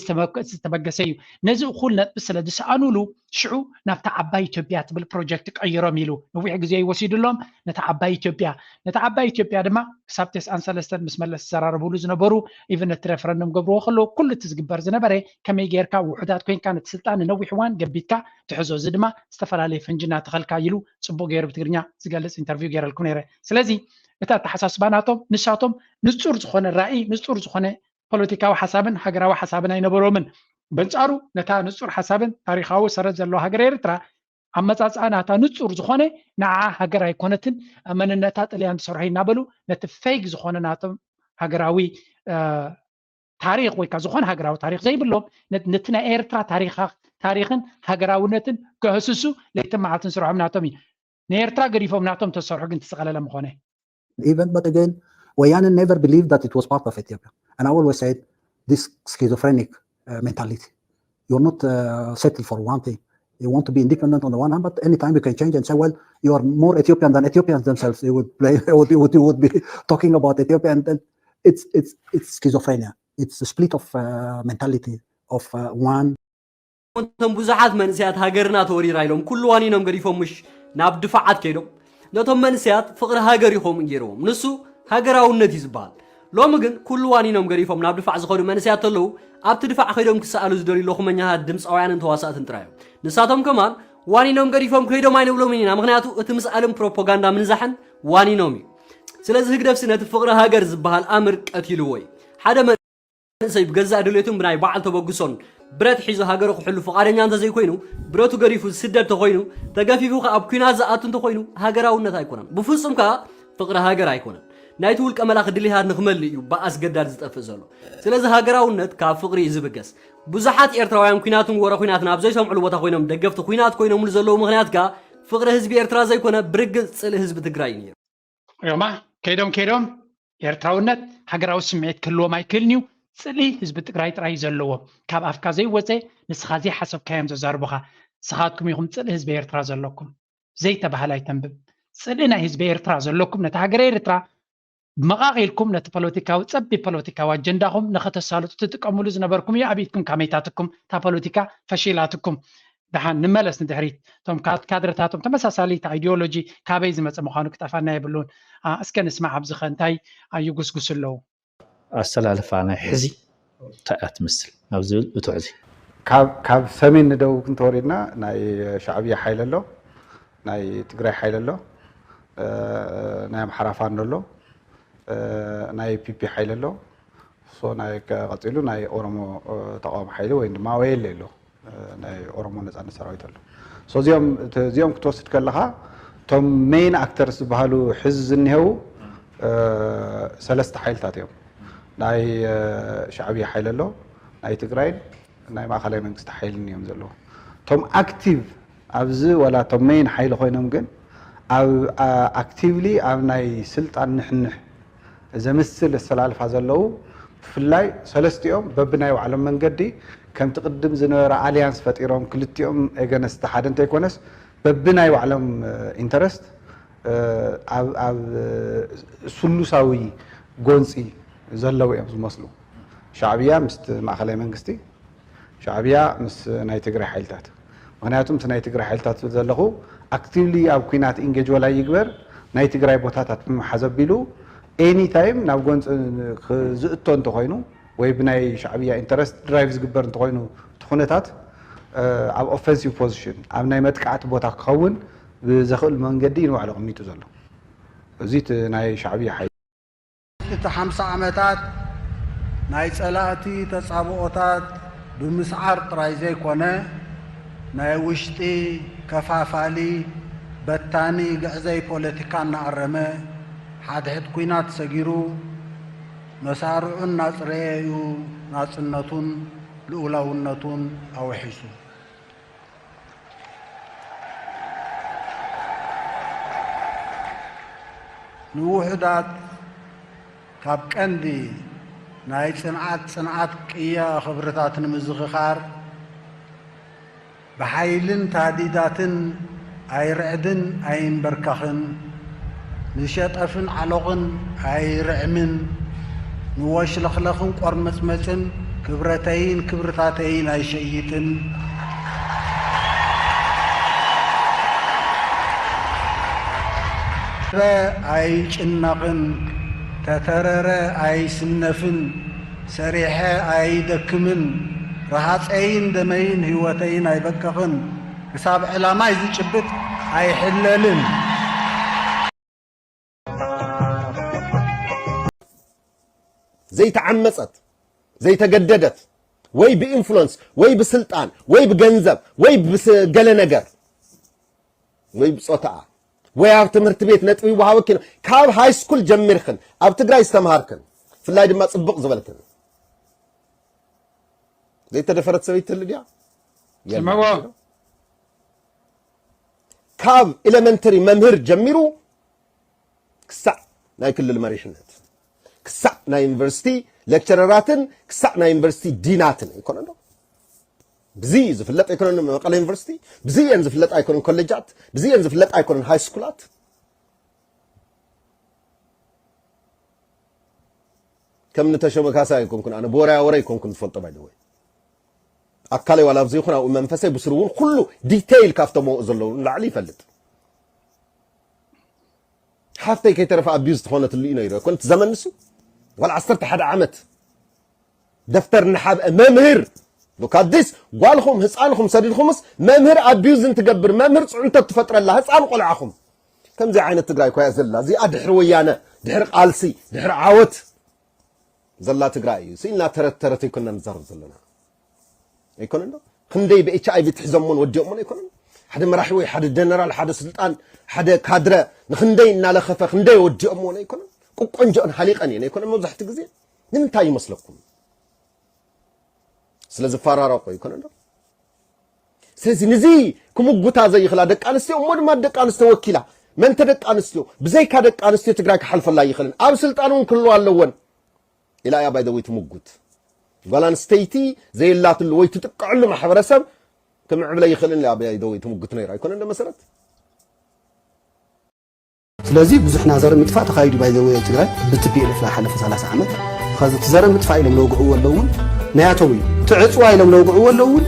ዝተበገሰ እዩ። ነዚ እኹል ነጥቢ ስለ ዝሰኣኑሉ ሽዑ ናብታ ዓባይ ኢትዮጵያ ትብል ፕሮጀክት ቀይሮም ኢሉ ነዊሕ ግዜ ይወሲድሎም ነታ ዓባይ ኢትዮጵያ። ነታ ዓባይ ኢትዮጵያ ድማ ክሳብ ተስዓን ሰለስተን ምስ መለስ ዝዘራረብሉ ዝነበሩ ኢቨን እቲ ሬፈረንደም ገብርዎ ከለዉ ኩሉ እቲ ዝግበር ዝነበረ ከመይ ጌርካ ውሑዳት ኮይንካ ነቲ ስልጣን ንነዊሕ እዋን ገቢትካ ትሕዞ፣ እዚ ድማ ዝተፈላለየ ፈንጂ እናተኸልካ ኢሉ ፅቡቅ ገይሩ ብትግርኛ ዝገልፅ ኢንተርቪው ገይረልኩም ነይረ። ስለዚ እቲ ኣተሓሳስባ ናቶም ንሳቶም ንፁር ዝኾነ ራእይ ንፁር ዝኾነ ፖለቲካዊ ሓሳብን ሃገራዊ ሓሳብን ኣይነበሮምን። በንፃሩ ነታ ንፁር ሓሳብን ታሪኻዊ ሰረት ዘለዋ ሃገር ኤርትራ ኣመፃፅኣ ናታ ንፁር ዝኾነ ንዓ ሃገር ኣይኮነትን መንነታ ጥልያን ዝሰርሖ እናበሉ ነቲ ፌግ ዝኾነ ናቶም ሃገራዊ ታሪክ ወይ ከዓ ዝኾነ ሃገራዊ ታሪክ ዘይብሎም ነቲ ናይ ኤርትራ ታሪክን ሃገራውነትን ከህስሱ ለይትን መዓልትን ስርሖም ናቶም እዩ። ንኤርትራ ገዲፎም ናቶም ተሰርሑ ግን ትስቐለለ ምኾነ። Even but again, Wayane never believed that it was part of Ethiopia. And I always said this schizophrenic uh, mentality. You're not uh, settled for one thing. You want to be independent on the one hand, but anytime you can change and say, well, you are more Ethiopian than Ethiopians themselves. You would play, you would, you would, you would be talking about Ethiopia, and then it's it's it's schizophrenia. It's a split of uh, mentality of uh, one እቶም ብዙሓት መንእሰያት ሃገርና ተወሪራ ኢሎም ኩሉ ዋኒኖም ገዲፎም ምሽ ናብ ድፋዓት ከይዶም ነቶም መንእሰያት ፍቕሪ ሃገር ይኸውን ገይርዎም። ንሱ ሃገራውነት እዩ ዝበሃል። ሎሚ ግን ኩሉ ዋኒኖም ገዲፎም ናብ ድፋዕ ዝኾኑ መንእሰያት ተለዉ ኣብቲ ድፋዕ ከይዶም ክሰኣሉ ዝደልዩ ሎኹመኛታት ድምፃውያንን ተዋሳእትን ጥራይ እዮም። ንሳቶም ከማን ዋኒኖም ገዲፎም ከይዶም ኣይንብሎምን ኢና። ምክንያቱ እቲ ምስኣልን ፕሮፓጋንዳ ምንዛሕን ዋኒኖም እዩ። ስለዚ ህግደፍሲ ነቲ ፍቕሪ ሃገር ዝበሃል ኣምር ቀቲልዎ እዩ። ሓደ መንእሰይ ብገዛእ ድሌቱን ብናይ በዓል ተበግሶን ብረት ሒዙ ሃገሩ ክሕሉ ፍቓደኛ እንተዘይኮይኑ፣ ብረቱ ገዲፉ ዝስደድ ተኾይኑ፣ ተገፊፉ ከኣ ኣብ ኲናት ዝኣቱ እንተኾይኑ፣ ሃገራውነት ኣይኮነን። ብፍጹም ከኣ ፍቕሪ ሃገር ኣይኮነን። ናይቲ ውልቀ መላኺ ድሌታት ንኽመልእ እዩ ብኣስገዳድ ዝጠፍእ ዘሎ። ስለዚ ሃገራውነት ካብ ፍቕሪ እዩ ዝብገስ። ብዙሓት ኤርትራውያን ኲናትን ወረ ኲናትን ኣብ ዘይሰምዕሉ ቦታ ኮይኖም ደገፍቲ ኲናት ኮይኖምሉ ዘለዉ ምኽንያት ከኣ ፍቕሪ ህዝቢ ኤርትራ ዘይኮነ ብርግጽ ጽልኢ ህዝቢ ትግራይ እዩ ነይሩ። ሪኦማ ከይዶም ከይዶም ኤርትራውነት ሃገራዊ ስምዒት ክህልዎም ኣይክእልን እዩ። ጽልኢ ህዝቢ ትግራይ ጥራይ እዩ ዘለዎም። ካብ ኣፍካ ዘይወፀ ንስኻ ዘይሓሰብካዮም ዘዛርቡኻ። ንስኻትኩም ኢኹም ጽልኢ ህዝቢ ኤርትራ ዘለኩም። ዘይተባህለ ኣይተንብብ። ጽልኢ ናይ ህዝቢ ኤርትራ ዘለኩም ነቲ ሃገረ ኤርትራ መቓቒልኩም ነቲ ፖለቲካዊ ጸቢብ ፖለቲካዊ ኣጀንዳኹም ንኸተሳልጡ ትጥቀምሉ ዝነበርኩም እዩ ኣብ ኢድኩም ካመይታትኩም እታ ፖለቲካ ፈሺላትኩም። ደሓን ንመለስ ንድሕሪት። እቶም ካድረታቶም ተመሳሳሊ እቲ ኣይዲዮሎጂ ካበይ ዝመፀ ምዃኑ ክጠፋና የብሉን። እስከ ንስማዕ ኣብዚኸ እንታይ ይጉስጉሱ ኣለዉ? ኣሰላልፋ ናይ ሕዚ እንታይ እያ ትመስል ናብ ዝብል ብትሕዚ ካብ ሰሜን ንደቡብ ክንተወሪድና ናይ ሻዕብያ ሓይል ኣሎ፣ ናይ ትግራይ ሓይል ኣሎ፣ ናይ ኣምሓራ ፋኖ ኣሎ፣ ናይ ፒፒ ሓይል ኣሎ። ሶ ናይ ቀፂሉ ናይ ኦሮሞ ተቃዋሚ ሓይሊ ወይ ድማ ኦኤልኤ ኣሎ፣ ናይ ኦሮሞ ነፃነት ሰራዊት ኣሎ። እዚኦም ክትወስድ ከለኻ እቶም ሜይን ኣክተርስ ዝበሃሉ ሕዚ ዝኒሄው ሰለስተ ሓይልታት እዮም። ናይ ሻዕብያ ሓይል ኣሎ፣ ናይ ትግራይን ናይ ማእኸላይ መንግስቲ ሓይልን እዮም ዘለዉ። እቶም ኣክቲቭ ኣብዚ ዋላ እቶም ሜይን ሓይሊ ኮይኖም ግን ኣብ ኣክቲቭሊ ኣብ ናይ ስልጣን ንሕንሕ ዘምስል ኣሰላልፋ ዘለዉ ብፍላይ ሰለስቲኦም በብናይ ባዕሎም መንገዲ ከምቲ ቅድም ዝነበረ ኣሊያንስ ፈጢሮም ክልቲኦም ኤገነስቲ ሓደ እንተይኮነስ በብናይ ባዕሎም ኢንተረስት ኣብ ስሉሳዊ ጎንፂ ዘለዉ እዮም ዝመስሉ። ሻዕብያ ምስቲ ማእኸላይ መንግስቲ፣ ሻዕብያ ምስ ናይ ትግራይ ሓይልታት። ምክንያቱ ምስ ናይ ትግራይ ሓይልታት ዝብል ዘለኹ ኣክቲቭሊ ኣብ ኩናት ኢንጌጅ ወላ ይግበር ናይ ትግራይ ቦታታት ምሓዝ ኣቢሉ ኤኒ ታይም ናብ ጎንፂ ዝእቶ እንተኮይኑ ወይ ብናይ ሻዕብያ ኢንተረስት ድራይቭ ዝግበር እንተኮይኑ እቲ ኩነታት ኣብ ኦፌንሲቭ ፖዚሽን፣ ኣብ ናይ መጥቃዕቲ ቦታ ክኸውን ብዘኽእል መንገዲ ንባዕሉ ኣቐሚጡ ዘሎ። እዚ እቲ ናይ ሻዕብያ ሓይሊ። እቲ ሓምሳ ዓመታት ናይ ጸላእቲ ተጻብኦታት ብምስዓር ጥራይ ዘይኮነ፣ ናይ ውሽጢ ከፋፋሊ፣ በታኒ፣ ግዕዘይ ፖለቲካ እናኣረመ፣ ሓድሕድ ኲናት ሰጊሩ፣ መሳርዑ እናጽረየ እዩ ናጽነቱን ልኡላውነቱን ኣውሒሱ። ንውሑዳት ካብ ቀንዲ ናይ ጽንዓት ጽንዓት ቅያ ክብርታት ንምዝኽኻር፣ ብሓይልን ታህዲዳትን ኣይርዕድን ኣይንበርከኽን፣ ንሸጠፍን ዓሎቕን ኣይርዕምን፣ ንወሽለኽለኽን ቆርመጽመጽን ክብረተይን ክብርታተይን ኣይሸይጥን። ተተረረ ኣይጭነቕን፣ ተተረረ ኣይስነፍን፣ ሰሪሐ ኣይደክምን፣ ረሃጸይን ደመይን ህይወተይን ኣይበቅቕን፣ ክሳብ ዕላማይ ዝጭብጥ ኣይሕለልን። ዘይተዓመጸት፣ ዘይተገደደት፣ ወይ ብኢንፍሉንስ፣ ወይ ብስልጣን፣ ወይ ብገንዘብ፣ ወይ ብስ-፣ ገለ ነገር፣ ወይ ብጾታኣ፣ ወይ ኣብ ትምህርቲ ቤት ነጥቢ ይወሃበኪ ነው። ካብ ሃይ ስኩል ጀሚርክን ኣብ ትግራይ ዝተምሃርክን፣ ብፍላይ ድማ ጽቡቕ ዝበልክን፣ ዘይተደፈረት ሰበይቲ ትህሉ ድያ? የላ። ስምዕዎ። ካብ ኤሌመንተሪ መምህር ጀሚሩ ክሳዕ ናይ ክልል መሪሕነት፣ ክሳዕ ናይ ዩኒቨርሲቲ ሌክቸረራትን ክሳዕ ናይ ዩኒቨርሲቲ ዲናትን ኣይኮነን ዶ? ብዚ ዝፍለጥ ኣይኮነን መቐለ ዩኒቨርሲቲ፣ ብዚ እየን ዝፍለጥ ኣይኮነን ኮሌጃት፣ ብዚ እየን ዝፍለጥ ኣይኮነን ሃይ ስኩላት። ከም ንተሾመ ካሳ ኣይኮንኩን፣ ኣነ ብወረያ ወረ ኣይኮንኩን ዝፈልጦ ባይ ደወይ። ኣካለይ ዋላ ኣብዚ ይኹን ኣብኡ መንፈሰይ ብስሩ እውን ኩሉ ዲቴይል ካብቶም ኣብኡ ዘለዉ ንላዕሊ ይፈልጥ። ሓፍተይ ከይተረፈ ኣቢዩዝ ዝኾነትሉ እዩ ነይሩ። ኮን እቲ ዘመን ንሱ ዋላ ዓሰርተ ሓደ ዓመት ደፍተር እናሓብአ መምህር ሉካዲስ ጓልኹም ህፃንኹም ሰዲድኹምስ መምህር ኣቢዩዝ እንትገብር መምህር ፅዕንቶ ትፈጥረላ ህፃን ቆልዓኹም። ከምዚ ዓይነት ትግራይ ኮያ ዘላ እዚኣ ድሕሪ ወያነ ድሕሪ ቃልሲ ድሕሪ ዓወት ዘላ ትግራይ እዩ። ስኢልና ተረት ተረት ኣይኮንና ንዛረብ ዘለና። ኣይኮነን ዶ? ክንደይ ብኤች ኣይ ቪ ትሕዘሞን ወዲኦሞን ኣይኮነን? ሓደ መራሒ ወይ ሓደ ጀነራል፣ ሓደ ስልጣን፣ ሓደ ካድረ ንክንደይ እናለኸፈ ክንደይ ወዲኦሞን ኣይኮነን? ቁቆንጆን ሃሊቀን እየን ኣይኮነን? መብዛሕትኡ ግዜ ንምንታይ ይመስለኩም? ስለ ዝፈራረቁ ኣይኮነን ዶ? ስለዚ ንዚ ክምጉታ ዘይኽላ ደቂ ኣንስትዮ እሞ ድማ ደቂ ኣንስትዮ ወኪላ፣ መንተ ደቂ ኣንስትዮ ብዘይካ ደቂ ኣንስትዮ ትግራይ ክሓልፈላ ኣይኽእልን። ኣብ ስልጣን እውን ክህልዋ ኣለወን። ኢላ እያ ባይ ዘ ወይ ትምጉት። ጓል ኣንስተይቲ ዘየላትሉ ወይ ትጥቀዐሉ ማሕበረሰብ ክምዕብለ ይኽእልን ኢላ ባይ ዘ ወይ ትምጉት ነይራ ኣይኮነን ዶ መሰረት? ስለዚ ብዙሕ ናይ ዘር ምጥፋእ ተኻይዱ ባይ ዘ ወይ ኣብ ትግራይ ብቲ ፒ ኤል ኤፍ ናይ ሓለፈ ሰላሳ ዓመት። ኸዚ እቲ ዘር ምጥፋእ ኢሎም ለውግዕዎ ኣለዉ እውን ናያቶም እዩ። እቲ ዕፅዋ ኢሎም ለውግዕዎ ኣለዉ እውን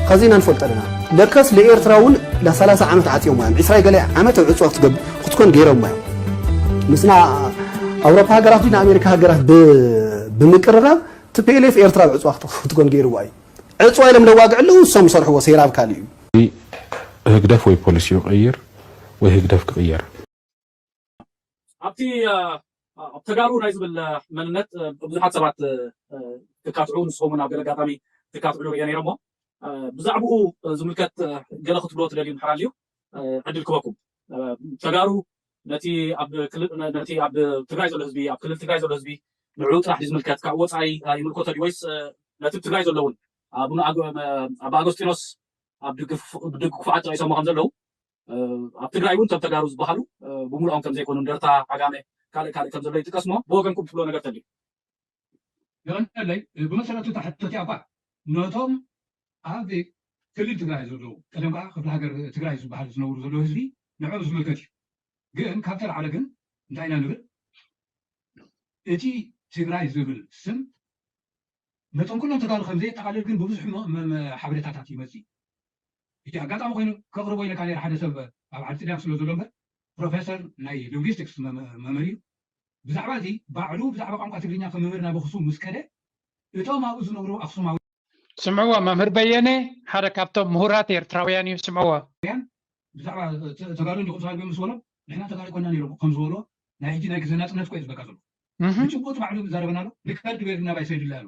ኸዚ ኢና ንፈልጦ ኣለና። ለከስ ለኤርትራ እውን ለ ሰላሳ ዓመት ዓፅዮም እዮም። ዕስራ ገለ ዓመት ኣብ ዕፅዋ ክትገብ-፣ ክትኮን ገይሮም እዮም። ምስና ኣውሮፓ ሃገራት ና ኣሜሪካ ሃገራት ብ-፣ ብምቅርራብ ቲ ፒ ኤል ኤፍ ኤርትራ ኣብ ዕፅዋ ክት-፣ ክትኮን ገይርዋ እዩ። ዕፅዋ ኢሎም ለዋግዕ ኣለዉ ንሶም ዝሰርሕዎ ሴራ ኣብ ካልእ እዩ። ህግደፍ ወይ ፖሊሲኡ ይቕይር ወይ ህግደፍ ክቕየር። ኣብቲ፣ እ፣ ኣብ ተጋሩ ናይ ዝብል፣ እ፣ መንነት፣ እ፣ ብዙሓት ሰባት፣ እ፣ እ፣ ክካትዑ፣ ንስኹም እውን ኣብ ገለ ኣጋጣሚ ክካትዑ ርእየ ነይረ እሞ፣ እ፣ ብዛዕባኡ፣ እ፣ ዝምልከት፣ እ፣ ገለ ክትብልዎ ትደልዩ እንድሕር ኣልዩ፣ እ፣ ዕድል ክበኩም። እ፣ ተጋሩ ነቲ ኣብ ክልል፣ ነ-፣ ነቲ ኣብ ትግራይ ዘሎ ህዝቢ፣ ኣብ ክልል ትግራይ ዘሎ ህዝቢ ንዕኡ ጥራሕ ድዩ ዝምልከት? ካብ ወፃኢ፣ እ፣ ይምልከቶ ድዩ ወይስ፣ እ፣ ነቲ ኣብ ትግራይ ዘሎ እውን ኣቡነ ኣጎ-፣ እ፣ ኣባ ኣጎስጢኖስ ኣብ ድግፍ-፣ ብድግፉዓት ጠቒሶሞ ከም ዘለዉ፣ እ፣ ኣብ ትግራይ እውን እቶም ተጋሩ ዝበሃሉ፣ እ፣ ብምልኦም ከም ዘይኮኑ፣ እንደርታ፣ ዓጋመ፣ ካልእ ካልእ ከም ዘሎ ይጥቀስ እሞ፣ ብወገንኩም ትብሎ ነገር ተልዩ? የቐንየለይ፣ እ፣ ብመሰረቱ እታ ሕቶ እቲኣ እኳ ነቶም ኣብ ክልል ትግራይ ዘለዉ፣ ቀደም ከዓ ክፍለ ሃገር ትግራይ ዝበሃሉ ዝነብሩ ዘለዉ ህዝቢ ንዕኦም ዝምልከት እዩ። ግን ካብ ተላዕለ ግን እንታይ ኢና ንብል? እቲ ትግራይ ዝብል ስም ነቶም ኩሎም ተጋሩ ከም ዘየጠቓልል ግን ብብዙሕ መ-፣ መ-፣ መ-፣ ሓበሬታታት ይመጽእ። እቲ ኣጋጣሚ ኮይኑ ከቕርቦ ኢለካ ነይረ ሓደ ሰብ ኣብ ዓዲ ጥልያን ስለ ዘሎ እምበር፣ ፕሮፌሰር ናይ ሊንጉስቲክስ መ-፣ መ-፣ መምህር እዩ። ብዛዕባ እዚ ባዕሉ ብዛዕባ ቋንቋ ትግርኛ ክምምህር ናብ ኣኽሱም ምስ ከደ፣ እቶም ኣብኡ ዝነብሩ ኣኽሱማዊ ስምዕዎ፣ መምህር በየነ ሓደ ካብቶም ምሁራት ኤርትራውያን እዩ። ስምዕዎ። ብዛዕባ ተጋሩ እንዲኹም ሳልቢ ምስ በሎም ንሕና ተጋሩ ኮና ነይሮም ከም ዝበሎ ናይ ሕጂ ናይ ግዜ ናፅነት ኮ ዝበካ ዘሎ ብጭቡጥ ባዕሉ ዝዛረበና ኣሎ። ሪከርድ ገይርና ባይ ሰይድላ ኣሎ።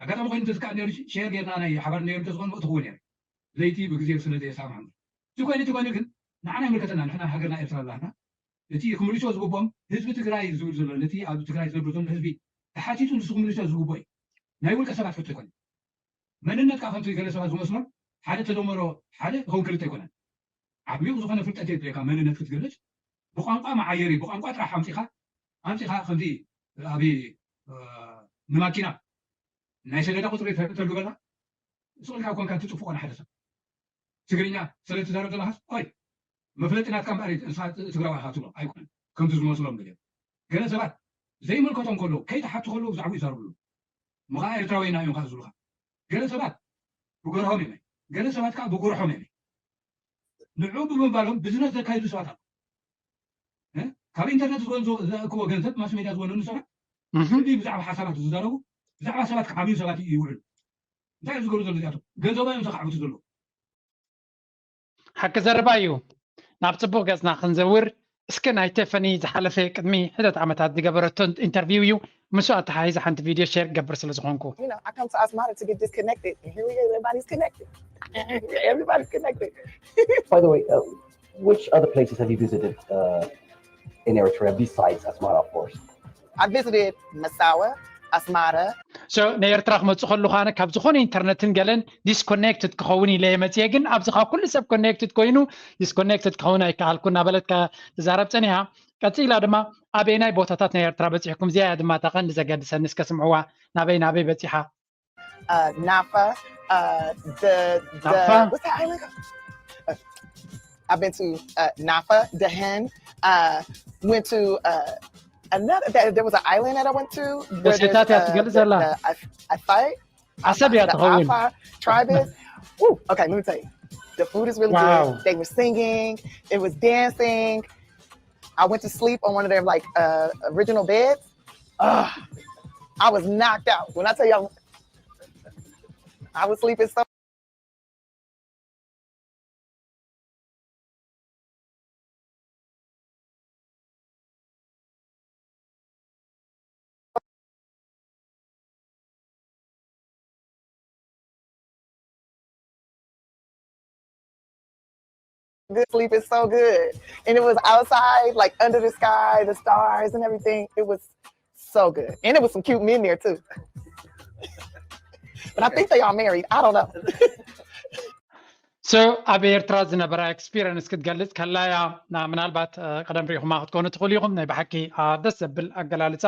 ኣጋጣሚ ኮይኑ ተዝካእ ነሩ ሸር ገይርና ናይ ሓባር ነሩ ተዝኾን ምእትኽዎ ነሩ ለይቲ ብግዜ ስለ ዘየሳማዕና እቲ ኮይኑ እቲ ኮይኑ ግን ንዓና ይምልከተና። ንሕና ሃገርና ኤርትራ ኣላና። እቲ ክምልሶ ዝግቦም ህዝቢ ትግራይ ዝብል ዘሎ ነቲ ኣብ ትግራይ ዝነብር ዘሎ ህዝቢ ተሓቲቱ ንሱ ክምልሶ ዝግቦ እዩ። ናይ ውልቀ ሰባት ሕቶ ይኮነ። መንነት ከዓ ከምቲ ገለ ሰባት ዝመስሎም ሓደ ተደመሮ ሓደ ክኸውን ክልተ ኣይኮነን። ዓሚቕ ዝኾነ ፍልጠት የድልየካ መንነት ክትገልጽ። ብቋንቋ መዓየሪ ብቋንቋ ጥራሕ ኣምጺኻ ኣምጺኻ ከምዚ ኣብ ንማኪና ናይ ሰሌዳ ቁፅሪ ተልግበላ ስቕ ኢልካ ኮንካ ትፅፍቆ ንሓደ ሰብ ትግርኛ ስለ ትዛረብ ዘለኻስ ቆይ መፍለጢ ናትካ እምበኣር ንስኻ ትግራዋይ ኢኻ ትብሎ ኣይኮነን። ከምቲ ዝመስሎም ገለ ገለ ሰባት ዘይምልከቶም ከለዉ ከይተሓቱ ከለዉ ብዛዕባ ይዛረብሉ። ምኻ ኤርትራዊ ኢና እዮም ከዓ ዝብሉኻ። ገለ ሰባት ብገርሆም እዮም ገለ ሰባት ከዓ ብጉርሖም እዮም። ንዑ ብምባሎም ቢዝነስ ዘካይዱ ሰባት ኣለዉ። ካብ ኢንተርነት ዝወንዞ ዘእክቦ ገንዘብ ማስ ሜድያ ዝወነኑ ሰባት ፍልይ ብዛዕባ ሓሳባት ዝዛረቡ ብዛዕባ ሰባት ክዓብዩ ሰባት ይውዕሉ። እንታይ እዮም ዝገብሩ ዘሎ እዚኣቶም? ገንዘቦም እዮም ዘኻዕብቱ ዘለዉ። ሓቂ ዘረባ እዩ። ናብ ጽቡቕ ገጽና ክንዘውር እስኪ ናይ ቴፈኒ ዝሓለፈ ቅድሚ ሕደት ዓመታት ዝገበረቶ ኢንተርቪው እዩ። ምስኡ ኣተሓሒዘ ሓንቲ ቪድዮ ሼር ክገብር ስለ ዝኾንኩ። You know, I come to Asmara to get disconnected. And here we go, everybody's connected. Everybody's connected. By the way, uh, which other places have you visited uh, in Eritrea besides Asmara, of course? I visited Massawa, Asmara. So ንኤርትራ ክመፁ ከለኹ ኣነ ካብ ዝኾነ ኢንተርነትን ገለን ዲስኮኔክትድ ክኸውን ኢለ እየ መፅየ። ግን ኣብዚ ካብ ኩሉ ሰብ ኮኔክትድ ኮይኑ ዲስኮኔክትድ ክኸውን ኣይከኣልኩ እናበለት ትዛረብ ፀኒሓ። ቀፂላ ድማ ኣበየናይ ቦታታት ናይ ኤርትራ በፂሕኩም? እዚኣ እያ ድማ እታ ቀንዲ ዘገድሰኒ። እስከ ስምዕዋ፣ ናበይ ናበይ በፂሓ? Uh, Nafa, uh, the, the Nafa? What's that island called? Uh, I've been to uh, Nafa, Dehen. Uh, went to uh, another. There, there was an island that I went to. Where there's, ደሴታት እያ uh, ትገልጽ the, ዘላ። the Af- Afai, ዓሰብ እያ the ትኸውን። Afa tribe is. Ooh, okay, let me tell you. The food is really Wow. Good. They were singing. It was dancing. I went to sleep on one of their like uh, original beds. Ugh, I was knocked out. When I tell y'all, I was sleeping so. Good sleep is so good. And it was outside, like under the sky, the stars and everything. It was so good. And it was some cute men there too. But I think they all married. I don't know. So ኣብ ኤርትራ ዝነበራ ኤክስፒሪንስ ክትገልጽ ከላያ ምናልባት ቀደም ሪኢኹማ ክትኮኑ ትኽእሉ ኢኹም። ናይ ብሓቂ ደስ ዘብል ኣገላልጻ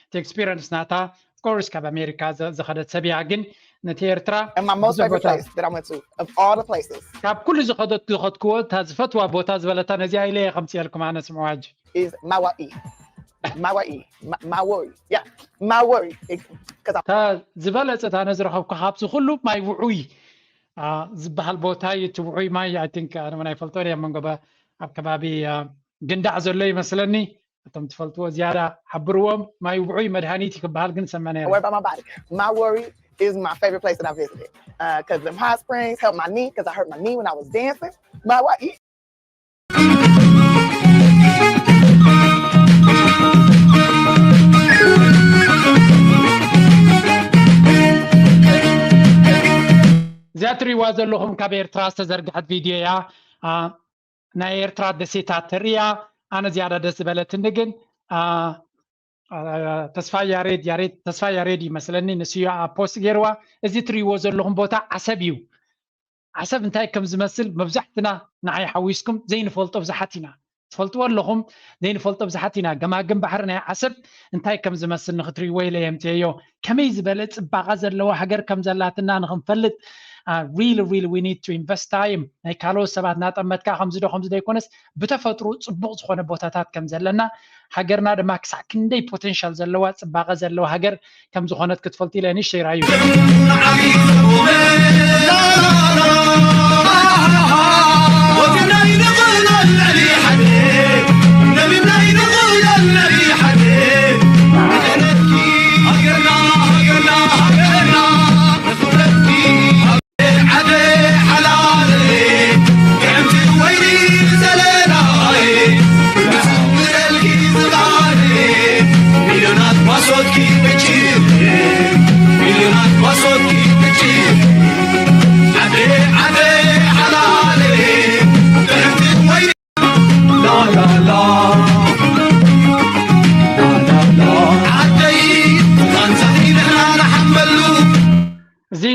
እቲ ኤክስፒሪንስ ናታ ኦፍኮርስ ካብ ኣሜሪካ ዝኸደት ሰብ እያ። ግን ነቲ ኤርትራ And my most favorite place that I went to, of all the places. ካብ ኩሉ ዝኸደት ዝኸድክዎ እታ ዝፈትዋ ቦታ ዝበለታ ነዚኣ ኢለ እየ ከምፅኤልኩም ኣነ ስምዕዋ ሕጂ። Is Mawa'i. Mawa'i. Ma- Maori. Yeah. Maori. Because እታ ዝበለፀት ኣነ ዝረኸብኩ ካብዚ ኩሉ ማይ ውዑይ ዝበሃል ቦታ እዩ። እቲ ውዑይ ማይ ኣይ ቲንክ ኣነ እውን ኣይፈልጦን እየ። ኣብ መንጎ ኣብ ከባቢ ግንዳዕ ዘሎ ይመስለኒ። እቶም ትፈልጥዎ ዝያዳ ሓብርዎም። ማይ ውዑይ መድሃኒት እዩ ክበሃል ግን ሰመ ነይረ። Worry about my body. Maori is my favorite place that I visited. Because them hot springs helped my knee, because I hurt my knee when I was dancing. Mawa'i. እዚኣ ትሪእዋ ዘለኹም ካብ ኤርትራ ዝተዘርግሐት ቪድዮ እያ። ናይ ኤርትራ ደሴታት ተርእያ ኣነ ዝያዳ ደስ ዝበለትኒ ግን ተስፋ ያሬድ ያሬድ ተስፋ ያሬድ ይመስለኒ ንስዮ ኣብ ፖስት ገይርዋ። እዚ ትርእይዎ ዘለኹም ቦታ ዓሰብ እዩ። ዓሰብ እንታይ ከም ዝመስል መብዛሕትና ንዓይ ሓዊስኩም ዘይንፈልጦ ብዙሓት ኢና። ትፈልጥዎ ኣለኹም ዘይንፈልጦ ብዙሓት ኢና። ገማግም ባሕሪ ናይ ዓሰብ እንታይ ከም ዝመስል ንክትርእይዎ ኢለ የምፅኤዮ። ከመይ ዝበለ ፅባቐ ዘለዋ ሃገር ከም ዘላትና ንክንፈልጥ really really we need to invest time። ናይ ካልኦት ሰባት ናጠመትካ ከምዚ ዶ ከምዚ ዶ ኣይኮነስ ብተፈጥሮ ፅቡቕ ዝኾነ ቦታታት ከም ዘለና ሃገርና ድማ ክሳዕ ክንደይ ፖቴንሻል ዘለዋ ፅባቐ ዘለዋ ሃገር ከም ዝኾነት ክትፈልጡ ኢለ ንእሽተይ ራዩ።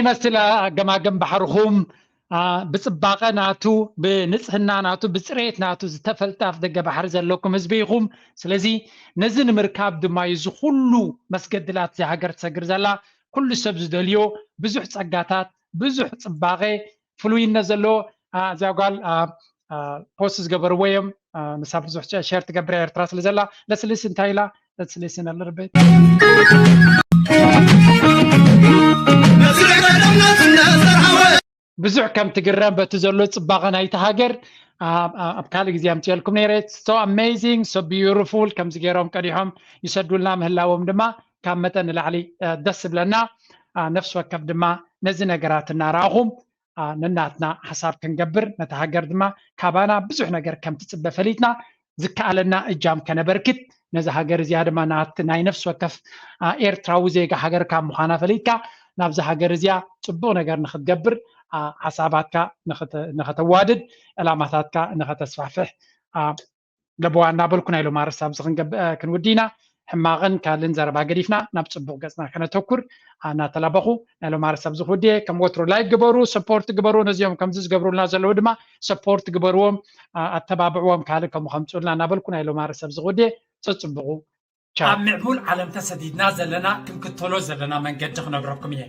ይመስል ኣገማግም ባሕርኹም ብፅባቐ ናቱ፣ ብንፅህና ናቱ፣ ብፅሬት ናቱ ዝተፈልጠ ኣፍ ደገ ባሕሪ ዘለኩም ህዝቢ ኢኹም። ስለዚ ነዚ ንምርካብ ድማ እዩ እዚ ኩሉ መስገድላት እዚ ሃገር ትሰግር ዘላ። ኩሉ ሰብ ዝደልዮ ብዙሕ ፀጋታት፣ ብዙሕ ፅባቐ፣ ፍሉይነት ዘለዎ እዚኣ ጓል ፖስት ዝገበርዎ እዮም። ንሳ ብዙሕ ሸር ትገብር ኤርትራ ስለ ዘላ። ለስልስ እንታይ ኢላ? ለስልስ ነልርቤት ብዙሕ ከም ትግረም በቲ ዘሎ ፅባቐ ናይቲ ሃገር ኣብ ካልእ ግዜ ኣምፅኦልኩም ነይረ። So amazing, so beautiful። ከምዚ ገይሮም ቀዲሖም ይሰዱልና ምህላዎም ድማ ካብ መጠን ንላዕሊ ደስ ዝብለና። ነፍሲ ወከፍ ድማ ነዚ ነገራት እናረኣኹም ነናትና ሓሳብ ክንገብር፣ ነታ ሃገር ድማ ካባና ብዙሕ ነገር ከም ትፅበ ፈሊጥና ዝከኣለና እጃም ከነበርክት፣ ነዚ ሃገር እዚኣ ድማ ናይ ነፍሲ ወከፍ ኤርትራዊ ዜጋ ሃገር ካብ ምዃና ፈሊጥካ ናብዚ ሃገር እዚኣ ፅቡቕ ነገር ንክትገብር፣ ሓሳባትካ ንክተዋድድ፣ ዕላማታትካ ንከተስፋሕፍሕ ለበዋ እናበልኩ ናይ ሎማ ርሳብ እዚ ክንውዲ ኢና። ሕማቕን ካልእን ዘረባ ገዲፍና ናብ ፅቡቕ ገፅና ከነተኩር እናተላበኹ ናይ ሎማ ርሳብ እዚ ክውዲ። ከም ወትሩ ላይክ ግበሩ፣ ሰፖርት ግበሩ። ነዚኦም ከምዚ ዝገብሩልና ዘለዉ ድማ ሰፖርት ግበርዎም፣ ኣተባብዕዎም። ካልእ ከምኡ ከምፅኡልና እናበልኩ ናይ ሎማ ርሳብ እዚ ክውዲ። ፀፅብቑ። ቻው። ኣብ ምዕቡል ዓለም ተሰዲድና ዘለና ክንክተሎ ዘለና መንገዲ ክነግረኩም እየ።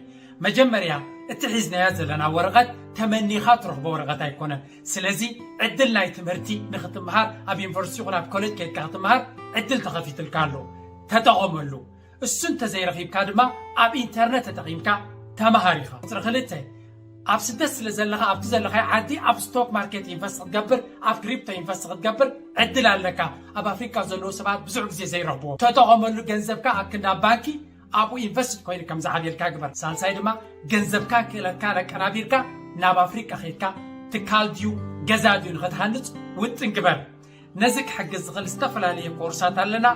መጀመርያ እቲ ሒዝናዮ ዘለና ወረቐት ተመኒኻ ትረኽቦ ወረቐት ኣይኮነን። ስለዚ ዕድል ናይ ትምህርቲ ንክትምሃር ኣብ ዩኒቨርሲቲ ይኹን ኣብ ኮሌጅ ከይድካ ክትምሃር ዕድል ተኸፊትልካ ኣሎ። ተጠቐመሉ። እሱ እንተዘይረኺብካ ድማ ኣብ ኢንተርነት ተጠቒምካ ተምሃር ኢኻ። ቁፅሪ ክልተ፣ ኣብ ስደት ስለ ዘለኻ ኣብቲ ዘለኻዮ ዓዲ ኣብ ስቶክ ማርኬት ኢንቨስት ክትገብር፣ ኣብ ክሪፕቶ ኢንቨስት ክትገብር ዕድል ኣለካ። ኣብ ኣፍሪካ ዘለዉ ሰባት ብዙሕ ግዜ ዘይረኽብዎ። ተጠቐመሉ። ገንዘብካ ኣብ ክንዲ ኣብ ባንኪ ኣብኡ ኢንቨስት ኮይኑ ከም ዝዓብየልካ ግበር። ሳልሳይ ድማ ገንዘብካ ክእለትካ ለቀናቢርካ ናብ ኣፍሪካ ከይድካ ትካል ድዩ ገዛ ድዩ ንክትሃንፅ ውጥን ግበር። ነዚ ክሕግዝ ዝኽእል ዝተፈላለየ ኮርሳት ኣለና።